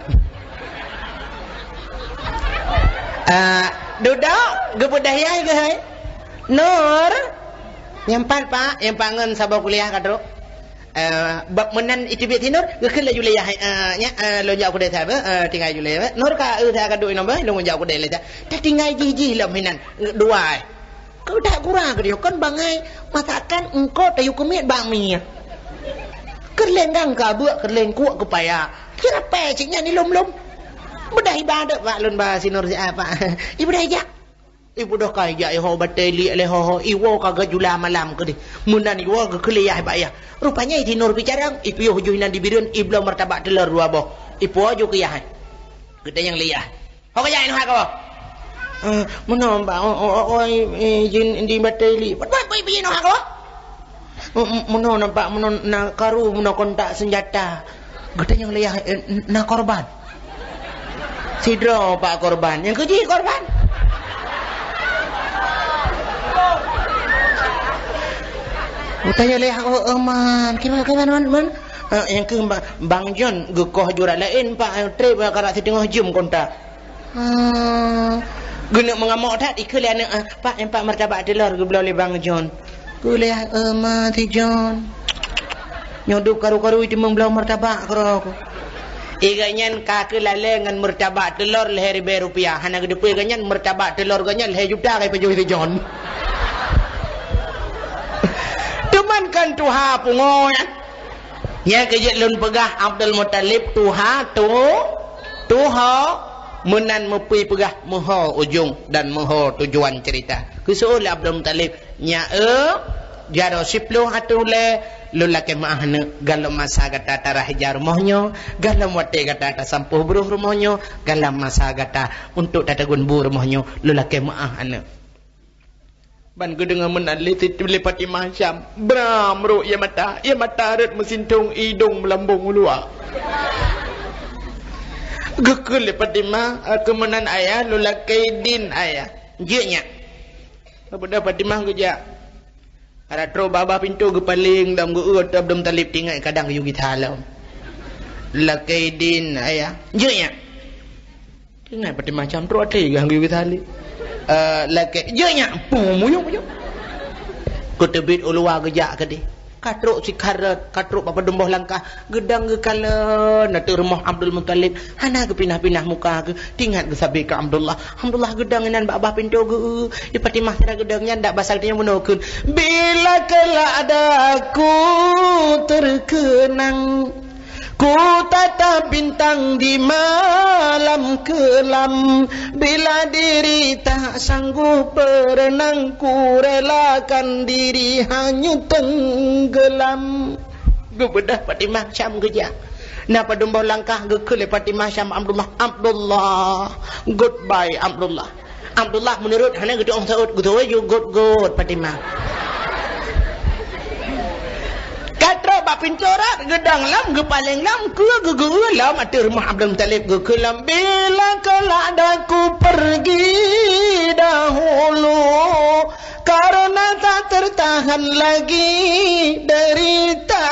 Eh, duduk, geupeudayai ke, hai? Nur. Nyang pat, Pak. Nyang pat ngon saboh kuliah ka trok. Eh, bak meunan iteubiet si Nur, geukheun laju lé yah, eh, nyak, eh, lôn jak u keudè sabe, eh, tinggai ju lé, eh. Nur ka, eh, saya ka duek inoe, lôn jak u keudè lé. Tatinggai jih-jih lom hinan, dua, eh. Keu dak gura keudeh, kon bangai masakan engko tayue keumiet bak mie. Keureuléng gang keu abeuk, keureuléng kuek keu paya. Kira pèe cit nyan ilom-lom. Beudah ibadat bak lôn ba si Nur si apa. Ibeudôh ijak. Ibeudôh ka ijak iho batèe liek lé ho-ho, iwoe ka geujula malam keudeh. Meunan iwoe geukheun lé yah bak yah. Rupanya i si Nur pih carông, ipiôh ju inan di Bireuen, ibloe martabak teulor dua boh. Ipuwoe ju keu yah. Geutanyong lé yah. Ho ka jak inoe hak kah? Eh, meunoe, Pak, o, o, o, o, i, i, jin di batèe liek. Buet, buet, buet, buet inoe hak kah? M-, m-, meunoe nampak, meunoe na karu, meunoe kontak senjata. Geutanyong lé yah, eh, n-, na korban? Sidroe, Pak, korban. Nyang keu jih korban? Geutanyong lé yah, oh, oh, man. Kiban, kiban, man, man? Eh, nyang keu ba-, Bang John geukoh ju rot laén, Pak, eh, trép, eh, karap siteungoh jeuem kontak. Ah, geuneuk meungamok that, ikheun lé aneuk, ah, "Pak, nyan Pak, martabak teulor geubloe lé Bang John." Kheun lé, "Eh, ma si John. Nyoe dub karu-karu iteumèe bloe martabak keudroe." I gobnyan ka keuh lalè ngon martabak teulor lhèe ribèe rupiah. Hana geuteupeue gobnyan martabak teulor gobnyan lhèe juta ka ipajoh si John. Teuma kan tuha pungo nyan. Nyang keu jeuet lôn peugah, Abdul Muthalib tuha tu, tuha, meunan meupui peugah meuho ujong dan meuho tujuan cerita. Geuseuôt lé Abdul Muthalib, "Nyak eu, jaroe siploh ateueh ulèe, lôn lakèe meu'ah aneuk, gohlom masa gata tarah ija rumoh nyoe, gohlom watèe gata tasampôh brôh rumoh nyoe, gohlom masa gata untuk tateugun bu rumoh nyoe, lôn lakèe meu'ah aneuk." Ban geudeungoe meunan lé Siti, lé Fatimah Syam, bram rot ie mata, ie mata rhot meusintong, idong meulambong u luwa. Geukheun lé Fatimah, "Keu meunan ayah, lôn lakèe idin ayah." "Jeuet nyak." Leubeh Fatimah geujak. Adak trok babah pintoe geupaleng dan geu-eu Abdul Muthalib, tingat kadang geuyue gisa lom. "Lakèe idin ayah." "Jeuet nyak." Ingat pati macam trok até gah geuyue tali. Eh, lakèe, "Jeuet nyak!" Pum, muyup, muyup. Geuteubiet u luwa geujak keudeh. Ka trok sikhareuet, ka trok bak padum boh langkah, geudong geukalon ateueh rumoh Abdul Muthalib. Hana geupinah-pinah muka geuh, tingat geusabe keu Abdullah. Abdullah geudong inan bak bah pintoe geu-, di Fatimah sira geudong nyan dak basa geutanyoe meunoe kheun, "Bila kelak daku terkenang." Ku tatap bintang di malam kelam, bila diri tak sanggup berenang, ku relakan diri hanyut tenggelam. Geubeudôh Fatimah Syam geujak. Na padum boh langkah geukheun lé Fatimah Syam Abdullah, "Abdullah, goodbye Abdullah." Abdullah meunurot hana geutu'oh saôt, geutu'oh ju gôt-gôt Fatimah. Ka trok bak pintoe rot, geudong lom, geupaleng lom, keue geugeu lom ateueh rumoh Abdul Muthalib, geukheun lom, "Bila kelak daku pergi dahulu, karena tak tertahan lagi derita."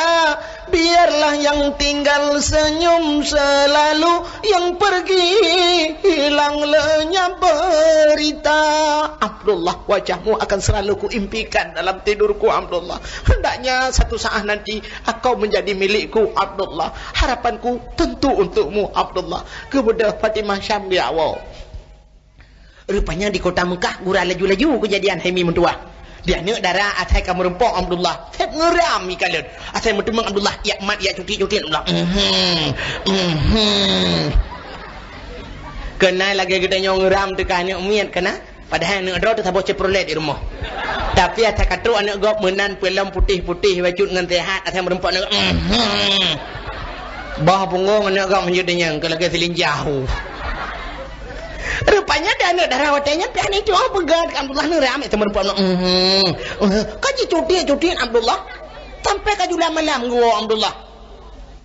Biarlah yang tinggal senyum selalu, yang pergi hilang lenyap berita. Abdullah, wajahmu akan selalu kuimpikan dalam tidurku, Abdullah. Hendaknya satu saat nanti engkau menjadi milikku, Abdullah. Harapanku tentu untukmu, Abdullah. Kepada Fatimah Syam, ya Allah. Rupanya di kota Mekah, gura laju-laju keujadian hai mi meutuwah. Di aneuk dara asai ka meurumpok Abdullah, seb ngeuram ikalon. Asai meuteumong Abdullah, yak mat, yak cuti-cuti Abdullah. Mhm, mhm. Keunan lagèe geutanyoe ngeuram teuka aneuk miet keunan. Padahai aneuk droe teuh saboh Chevrolet di rumoh. Tapi asai ka trok aneuk gob meunan peulom putéh-putéh bacut ngon sehat, asai meurumpok aneuk. Mhm. Bah punggong aneuk gob meunjeuet deunyeun keu lagèe silinjah. Rupanya di aneuk dara watèe nyan pih aneuk cuang peugah Abdullah neu ram, itu meureumpok, mhm, mhm, ka jicuti-cuti Abdullah. Sampai ka jula malam geuwoe Abdullah.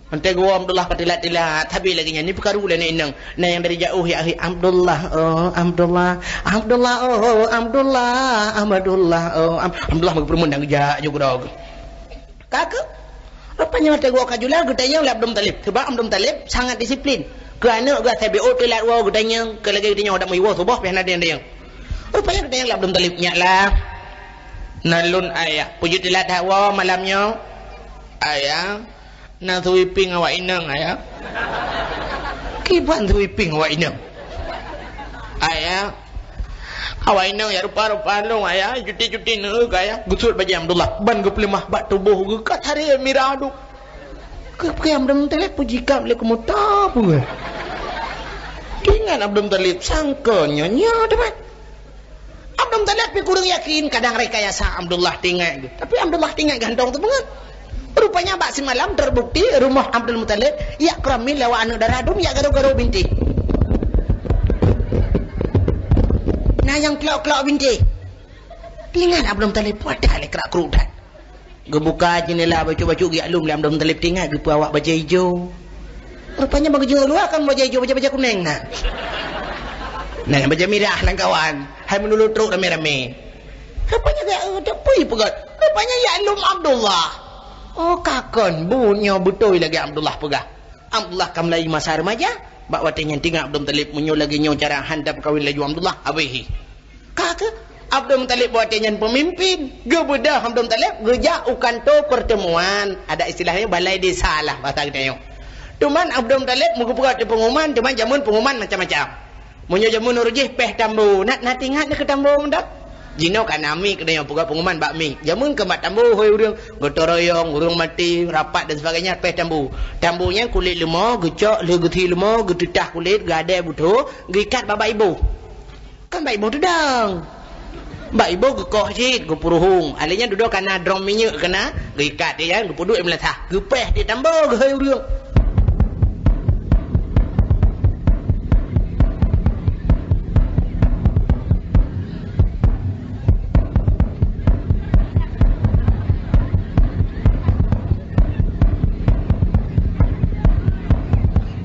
Entah geuwoe Abdullah ka tilat-tilat, tapi lagèe nyan ni peukaru lé aneuk inong. Nah, nyang dari jauh ya, "Abdullah, oh, Abdullah, Abdullah, oh, Abdullah, Abdullah, oh, Am-," Abdullah meugeupeurumun dan geujak ju keudroe. Ka keuh, rupanya watèe geuwoe ka jula geutanyong lé Abdul Muthalib. Sebab Abdul Muthalib sangat disiplin. Keu aneuk geuh asai B O teulat woe geutanyong, keu lagèe geutanyong adak meuwoe suboh pih hana tanyong-tanyong. Rupanya geutanyong lé Abdul Muthalib, "Nyak lah, na lôn ayah, peue jeuet teulat that woe malam nyoe? Ayah, na sweeping awak inong, ayah." "Kiban sweeping awak inong?" "Ayah, awak inong jak rupa-rupa lôn, ayah, cuti-cuti neu keu ayah." Geusuet bajèe Abdullah, ban geupeuleumah bak tuboh geuh ka saré mirah duek. Keu peue Abdul Muthalib peujikab lé keumuta peue? Teuingat Abdul Muthalib, sangka nyoe nyoe teuma. Abdul Muthalib pih kureueng yakin, kadang rekayasa Abdullah teuingat geuh. Tapi Abdullah teuingat gantong teuh beungat. Rupanya bak simalam terbukti rumoh Abdul Muthalib jak keuramin lewat aneuk dara dum jak garo-garo bintéh. Na nyang klok-klok bintéh. Teuingat Abdul Muthalib, wadah lé krak-kruk that. Geubuka jeundela bacut-bacut geujak lom lé Abdul Muthalib, teuingat geupeuawak bajèe ijo. Rupanya bak geujeuet luwa kon bajèe ijo, bajèe-bajèe kunéng na. Nah, bajèe mirah lam kawan. Hai meunurot trok ramé-ramé. Rupanya geujak, eh, peue peugah. Rupanya jak lom Abdullah. Oh, ka kon, buet nyoe beutôi lagèe Abdullah peugah. Abdullah ka mulai masa remaja, bak watèe nyan teuingat Abdul Muthalib, "Meunyoe lagèe nyoe cara han tapeukawen laju Abdullah, abéh hi." Ka keuh, Abdul Muthalib bak watèe nyan peumimpin. Geubeudôh Abdul Muthalib geujak u kantô peurteumuan. Ada istilah nyoe balai desa lah basa geutanyoe. Cuman Abdul Muthalib meugeupeugah di peungumuman, cuman jameun peungumuman macam-macam. Meunyoe jameun ureueng jih péh tambo, na, na teuingat neukeu tambo mantong? Jinoe ka na mik, geutanyoe peugah peungumuman bak mik. Jameun keu bak tambo hôi ureueng, gotong royong, ureueng maté, rapat dan sebagainya, péh tambo. Tambo nyan kulét leumo, geucok lheueh geuthi leumo, geuteutah kulét, geuadèe butho, geuikat bak bak iboh. Kan bak iboh teudong. Bak iboh geukoh cit, geupeuruhueng. Alèh nyan dudoe ka na drom minyeuk keunan, geuikat di nyan, geupeuduek di meulasah. Geupéh di tambo geuhôi ureueng.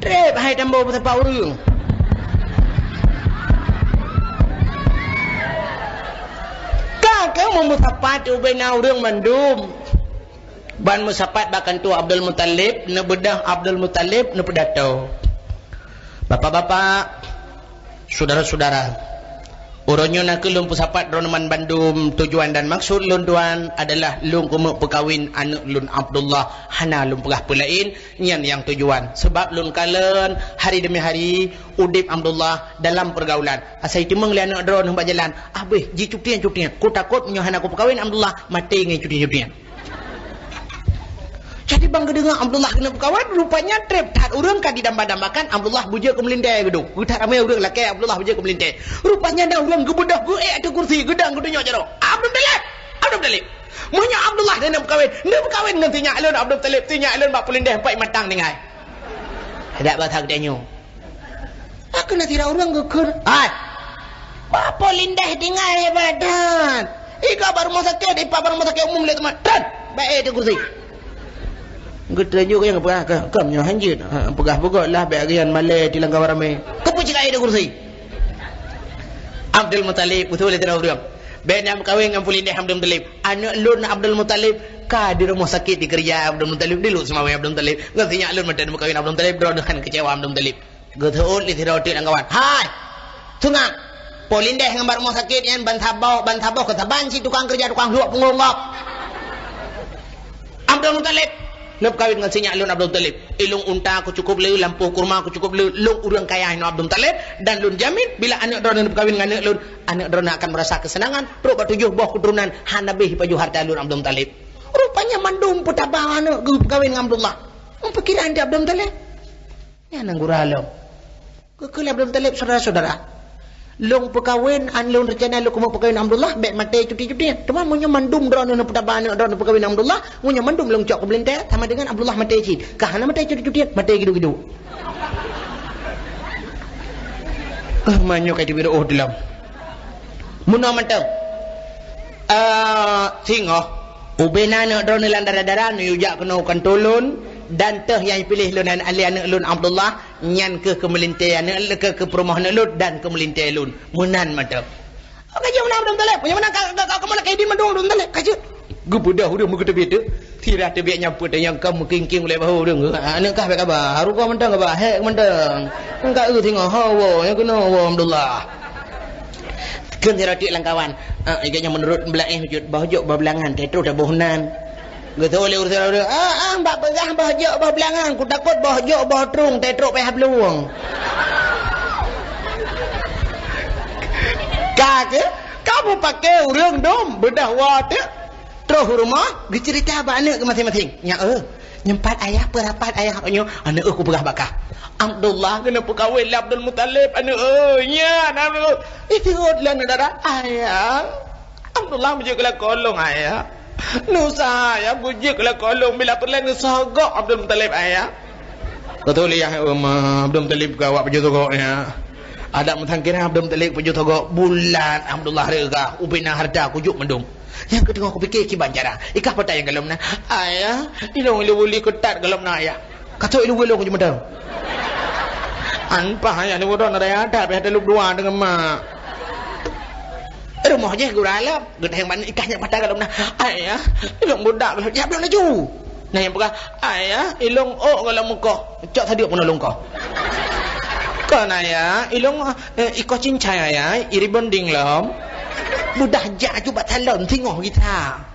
Trép hai tambo meusapat ureueng. Ka keuh meumeusapat ubena ureueng mandum. Ban meusapat bak kantô Abdul Muthalib, neubeudôh Abdul Muthalib, neupeudato. Bapak-bapak, syedara-syedara, uroe nyoe nakeuh lôn peusapat droeneuh mandum, tujuan dan maksud lôn tuan adalah lôn keumeuk peukawen aneuk lôn Abdullah, hana lôn peugah peue laén, nyan nyang tujuan. Sabab lôn kalon hari demi hari udép Abdullah dalam peurgaulan. Asai teumeung lé aneuk droeneuh bak jalan, abéh jicutieng-cutieng. Kutakot meunyoe hana kupeukawen Abdullah, maté ngon cutieng-cutieng. Jadi ban geudeungoe Abdullah keuneuk peukawen, rupanya trép that ureueng ka didamba-dambakan Abdullah beujeuet keu meulintèe geuduek. Geuthat ramé ureueng lakèe Abdullah beujeuet keu meulintèe. Rupanya na ureueng geubeudôh geuék ateueh kursi, geudong geutunyok jaroe. Abdul Muthalib! Abdul Muthalib! Meunyoe Abdullah keuneuk peukawen, neupeukawen ngon si nyak lôn Abdul Muthalib, si nyak lôn bak peulindèh pat matang tinggai. Adak basa geutanyoe. Ka keuh na sidroe ureueng geukheun, "Hai! Bak peulindèh tinggai hebat that! Igoe bak rumoh sakét, ipat bak rumoh sakét umum lé teuma. Tron! Bak ék di kursi!" Geuteuju nyang peugah, "Ka, ka meunyoe hanjeuet, ha, peugah beugôt lah bèk geuyan malèe di lam kawan ramé. Keupeue cit ka ék di kursi?" Abdul Muthalib, beutôi lé sidroe ureueng. Bèk neupeukawen ngon Pulindeh Abdul Muthalib. Aneuk lôn Abdul Muthalib ka di rumoh sakét dikeurija Abdul Muthalib, di Lhokseumawe Abdul Muthalib. Ngon si nyak lôn mantong neupeukawen Abdul Muthalib, droeneuh han keucewa Abdul Muthalib. Geuseuôt lé sidroe teuk lam kawan. Hai! Seungab! Pulindeh ngon bak rumoh sakét nyan ban saboh, ban saboh keu saban cit tukang keureuja tukang hluek punggong gob. Abdul Muthalib, neupeukawen ngon si nyak lôn Abdul Muthalib. Ilong unta ku cukôp le, lampôh kurma ku cukôp le, lôn ureueng kaya inoe Abdul Muthalib, dan lôn jamin bila aneuk droeneuh neupeukawen ngon aneuk lôn, aneuk droeneuh akan meurasa keuseunangan, trok bak tujoh boh keuturonan hana bèh jipajoh hareuta lôn Abdul Muthalib. Rupanya mandum peutaba aneuk geupeukawen ngon Abdullah. Ngon pikiran di Abdul Muthalib. Nyan nyang gura lom. Geukheun lé Abdul Muthalib, "Syedara-syedara, lôn peukawen, an lôn reuncana lôn keumeung peukawen Abdullah, bèk maté cuti-cutian. Teuma meunyoe mandum droeneuh neupeutaba aneuk droeneuh peukawen Abdullah, meunyoe mandum lôn cok keu beulintèe, sama dengan Abdullah maté cit. Ka hana maté cuti-cutian, maté gidu-gidu." Eh, meunyoe ka teubiet oh dilom. Meunoe mantong. Eh, singoh, ubena aneuk droeneuh lam dara-dara, neuyue jak keunoe u kantô lôn, dan teuh nyang piléh lôn an-, lé aneuk lôn Abdullah, nyan keuh keu meulintèe aneuk, keu, keu peurumoh aneuk lôn dan keu meulintèe lôn. Meunan mantong. Ka jeuet meunan Abdul Muthalib. Meunyoe meunan ka, ka, ka, ka mulai kaidin mandum Abdul Muthalib. Ka jeuet. Geubeudôh ureueng meukeuteubiet tu. Sira teubiet nyan peue teuh nyang ka meukingking ulèe bahô ureueng. Aneuk kah bèk kaba. Haru kah mantong kaba. Hék mantong. Ka eu singoh ho woe. Nyang keunoe woe Abdullah. Kheun sidroe teuk lam kawan. Ah, gobnyan meunurot blah éh jeuet boh jok boh beulangan. Teuh troh taboh nan. Geutôi lé ureueng, "Ah, ah, bak peugah boh jok boh beulangan, kutakot boh jok boh trueng teutrok payah blueng." Ka keuh, ka mupakè ureueng dum beudôh woe teuk. Troh u rumoh, geuceurita bak aneuk geuh maséng-maséng. "Nyak, eh, nyoe pat ayah, peue rapat ayah?" "Nyoe, aneuk, eh, kupeugah bak kah. Abdullah keuneuk peukawen lé Abdul Muthalib, aneuk, eh, nyan, aneuk." Ih, seuôt lé aneuk dara, "Ayah." Abdullah beujeuet keu lakoe lôn, ayah. Nusah, ayah, beujeuet keu lakoe lôn, bila peureulèe neusogok Abdul Muthalib, ayah. Beutôi, ayah, em, Abdul Muthalib keu awak pajoh sogok, ya. Adak meusangkira Abdul Muthalib pajoh sogok, bulat Abdullah reuga, ubena hareuta kujok mandum. Nyang keuteungoh kupike kiban cara. Ikah peue nyang golom na. Ayah, ilong ilong buli keutat golom na, ayah. Ka trok ilong ilong kujok mandum. An paih ayah lôn dong na daya adat, payah talop dua deungon mak. Rumoh jih gura lom, geudeh ban ikah nyak mata golom na. Ayah, ilong budak golom, jak bloe laju. Nah nyang peugah, "Ayah, ilong ôk golom mukoh." Cok sadeuk peunoh lôn koh. Kon ayah, ilong, eh, ikoh cincai ayah, i rebonding lom. Mudah jak aju bak salon singoh gita.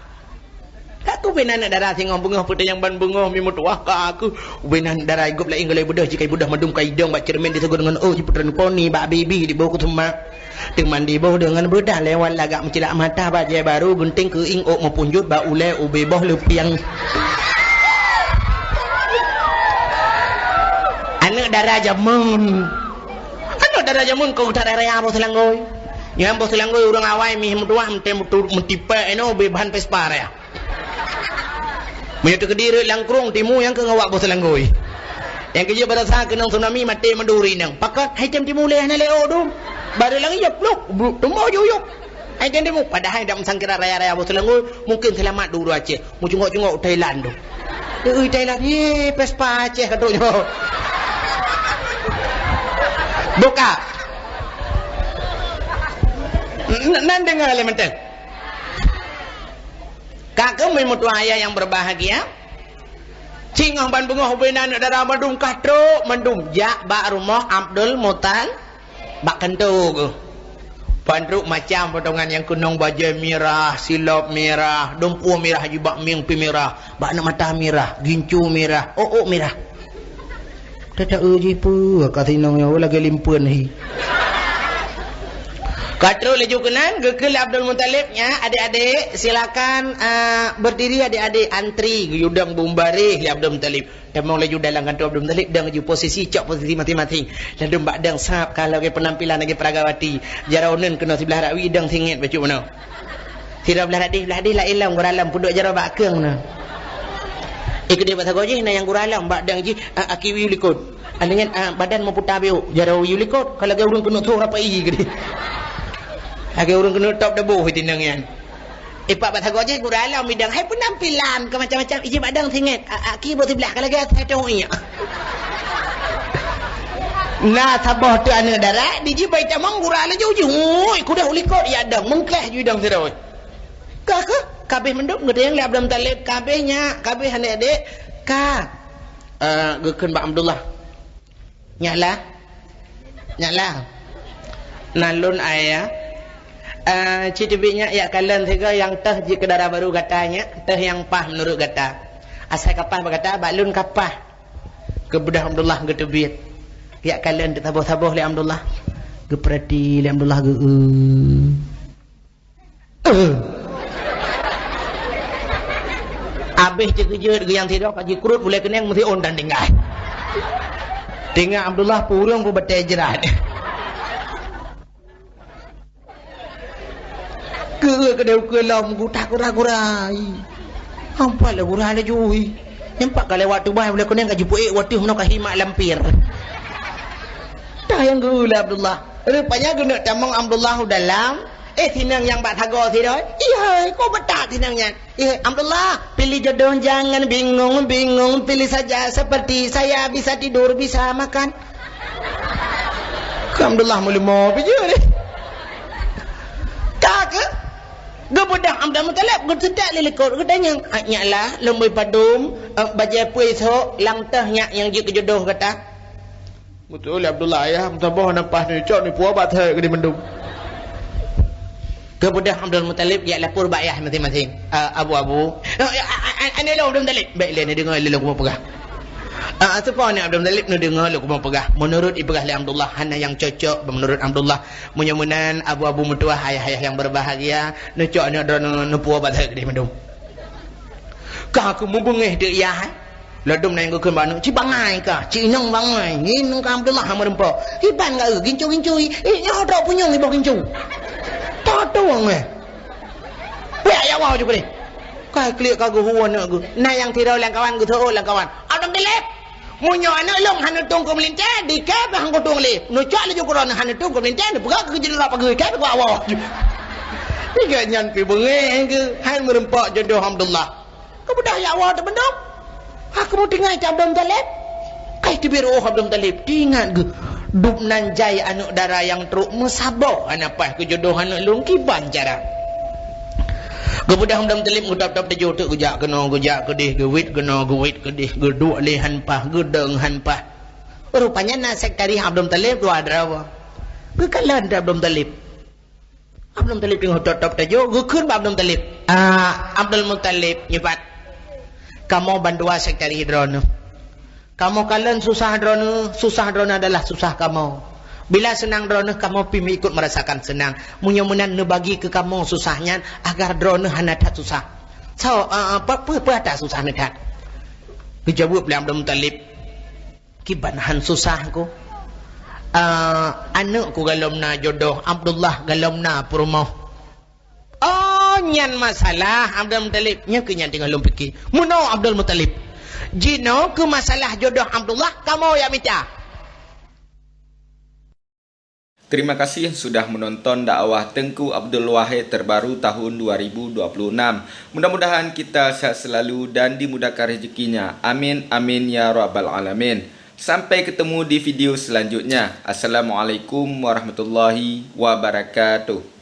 Ka keuh ubena aneuk dara singoh beungoh peue teuh nyang ban beungoh mi meutuwah ka keuh. Ubena aneuk dara gob laén golom beudôh jih ka beudôh mandum ka idong bak ceureumen diseugot deungon ôk jipeutreun poni bak bibi diboh keu seumah. Teuma diboh deungon beudah lewat lagak meucilak mata bajèe barô geunteng keuieng ôk meupunjot bak ulèe ubé boh leupiang. Aneuk dara jameun. Aneuk dara jameun keu that raya boh seulanggôi. Nyan boh seulanggôi ureueng awai mih meutuwah meutem meutipèk inoe ubé bahan Vespa raya. Meunyoe teukeudi rot lam krueng timu nyang keu ngawak boh seulanggôi. Nyang keujeuet barasa keunong tsunami maté meuduri nang. Pakon hai tem timu lé hana lé ôk dum. Barô lagèe yop lop, blu, tumbok yuyup. Hai tem timu padahai dak meusangkira raya-raya boh seulanggôi, mungkin seulamat dua-dua Aceh. Meucungok-cungok Thailand tu. Deui Thailand, ye Vespa Aceh ka trok nyoe. Buka. N-, nan deungoe lé mantong. Ka keuh meutuah ayah nyang berbahagia, singoh ban beungoh ubena aneuk dara mandum ka trok mandum jak bak rumoh Abdul Mutal, bak kantô geuh. Ban trok macam potongan nyang keunong bajèe mirah, silop mirah, dumpeue mirah jibak mieng pi mirah, bak aneuk mata mirah, gincu mirah, ôk-ôk mirah. Tata eu jih peue ka sinong nyoe lagèe limpeuen hi. Ka trok laju keunan, geukheun lé Abdul Muthalib, "Nyak, adik-adik, silakan, ah, berdiri adik-adik, antri." Geuyue dong beubareh lé Abdul Muthalib. Tamong laju dalam kantô Abdul Muthalib, dong laju posisi, cok posisi maséng-maséng. Ladôm bak dong sab ka lagèe penampilan lagèe peragawati. Jaroe uneuen keunoe siblah rawi, dong singèt bacut bunoe. Sidroe blah radeh, blah radeh laén lom, gura lom, peuduek jaroe bak keung na. Eh, keudeh bak sagoe jih na nyang gura lom, bak dang jih, a, aki yue likot. Alèh nyan, a, badan meuputa biôk, jaroe yue likot, ka lagèe ureueng keuneuk thôh rapai keudeh. Lagèe ureueng keuneuk top deboh tinong nyan. Eh, pak bak sagoe jih gura lom bidang, hai peunampilan keu macam-macam, iji bak dang singèt, a, aki bak siblah, ka lagèe asai thôh iek. Na saboh teuk aneuk dara, di jih bai tamong gura laju jih. Ui, kudah u likot ya dong, meungklah ju dong sidroe. Ka keuh, ka abéh mandum geutanyong lé Abdul Muthalib, ka abéh nyak, ka abéh aneuk dek, ka. Eh, geukheun bak Abdullah. Nyak lah. Nyak lah. Na lôn ayah. Eh, ci teubiet nyak yak kalon sigoe nyang teuh jeuet keu dara barô gata nyak, teuh nyang paih meunurot gata. Asai ka paih bak gata, bak lôn ka paih. Geubeudôh Abdullah geuteubiet. Yak kalon teusaboh-saboh lé Abdullah. Geupeurati lé Abdullah geu-, eh. Eh. Abéh teukeujot geu nyang sidroe ka jikrot ulée keuneng meusiôn dan tinggai. Teungoh Abdullah purông peubatée jrat. Keu keudeh ukeue lom geutak gura-gura. Ampat lé gura laju. Nyang pat ka lewat tubai ulée keuneng ka jipeuék wateuh meunoe ka himak lampir. Tah nyang geu lé Abdullah. Rupanya geuneuk tamong Abdullah u dalam. Eh, sinong nyang bak sagoe sidroe. Ihai, ko beutak sinong nyan. Eh, Abdullah, pilih jodoh jangan bingung-bingung, pilih saja seperti saya, bisa tidur, bisa makan. Keu Abdullah meuleumo bijeu deh. Ka keuh? Geubeudôh Abdul Muthalib, geuteutap lé likot, geutanyong, "Nyak lah, lôn bri padum, eh, bajée peue isok, lam teuh nyak nyang jeuet keu jodoh gata?" Beutôi lé Abdullah, ayah meusaboh na paih neucok neupuwoe bak thèe keudeh mandum. Geubeudôh Abdul Muthalib jak lapor bak ayah maséng-maséng. "Ah, Abu, Abu." "Oh, ya, a-, a-, a-, aneuk lôn Abdul Muthalib." "Bèk lé, neudeungoe lé lôn kupeugah." Ah, ah, teupeue aneuk Abdul Muthalib neudeungoe lôn kupeugah. Meunurot ipeugah lé Abdullah, hana nyang cocok meunurot Abdullah. Meunyoe meunan, Abu-abu meutuwah, ayah-ayah nyang berbahagia, neucok aneuk droeneuh neupuwoe bak thèe keudeh mandum. Ka keuh meubeungéh teuk yah, eh. Ladôm na nyang geukheun bak aneuk, "Ci bangai kah, ci inong bangai." Ngieng ka Abdullah meureumpok. Iban ka eu, gincu-gincu i. Eh, nyoe trok punyueng iboh gincu. Tatueng, eh. Weh, ya Allah, ju keudeh. Ka klik ka geuhu aneuk geuh. Na nyang sidroe lam kawan geuseuôt lam kawan. "Abdul Muthalib, meunyoe aneuk lôn hana tueng keu meulintèe, di kèe pih han kutueng lé. Neucok laju keu droeneuh hana tueng keu meulintèe, neupeugah keu jeuet rab pageue, kèe pih kuwoe." Tiga nyan pih beungéh geuh, han meureumpok jodoh Abdullah. Geubeudôh ya Allah teubendong. Ka keuh meutinggai cit Abdul Muthalib. Kai teubiet rôh Abdul Muthalib, teuingat geuh. Dub nan jai aneuk dara nyang trok meusaboh hana paih keu jodoh aneuk lôn kiban cara. Geubeudôh Abdul Muthalib geutôb-tôb teujoh teuk geujak keunoe, geujak keudeh, geuwit keunoe, geuwit keudeh, geuduek lé han paih, geudong han paih. Rupanya na sekretaris Abdul Muthalib dua droe. Geukalon Abdul Muthalib. Abdul Muthalib teungoh tôb-tôb teujoh, geukheun bak Abdul Muthalib, "Ah, Abdul Muthalib, nyoe pat. Kamoe bandua sekretaris droeneuh. Kamoe kalon susah droeneuh, susah droeneuh adalah susah kamoe. Bila seunang droeneuh, kamoe pih meuikot meurasakan seunang. Meunyoe meunan neubagi keu kamoe susah nyan, agar droeneuh hana that susah." "Soe, ah, ah, peue, peue, peue atra susah neuh that?" Geujaweueb lé Abdul Muthalib, "Kiban han susah ku. Ah, aneuk ku galom na jodoh, Abdullah galom na peurumoh." "Oh, nyan masalah, Abdul Muthalib." Nyan keuh nyang teungoh lôn pike. "Meunoe, Abdul Muthalib. Jinoe keu masalah jodoh Abdullah, kamoe jak mita." Terima kasih sudah menonton dakwah Teuku Abdul Wahid terbaru tahun dua ribu dua puluh enam. Mudah-mudahan kita sehat selalu dan dimudahkan rezekinya. Amin, amin, ya rabbal alamin. Sampai ketemu di video selanjutnya. Assalamualaikum warahmatullahi wabarakatuh.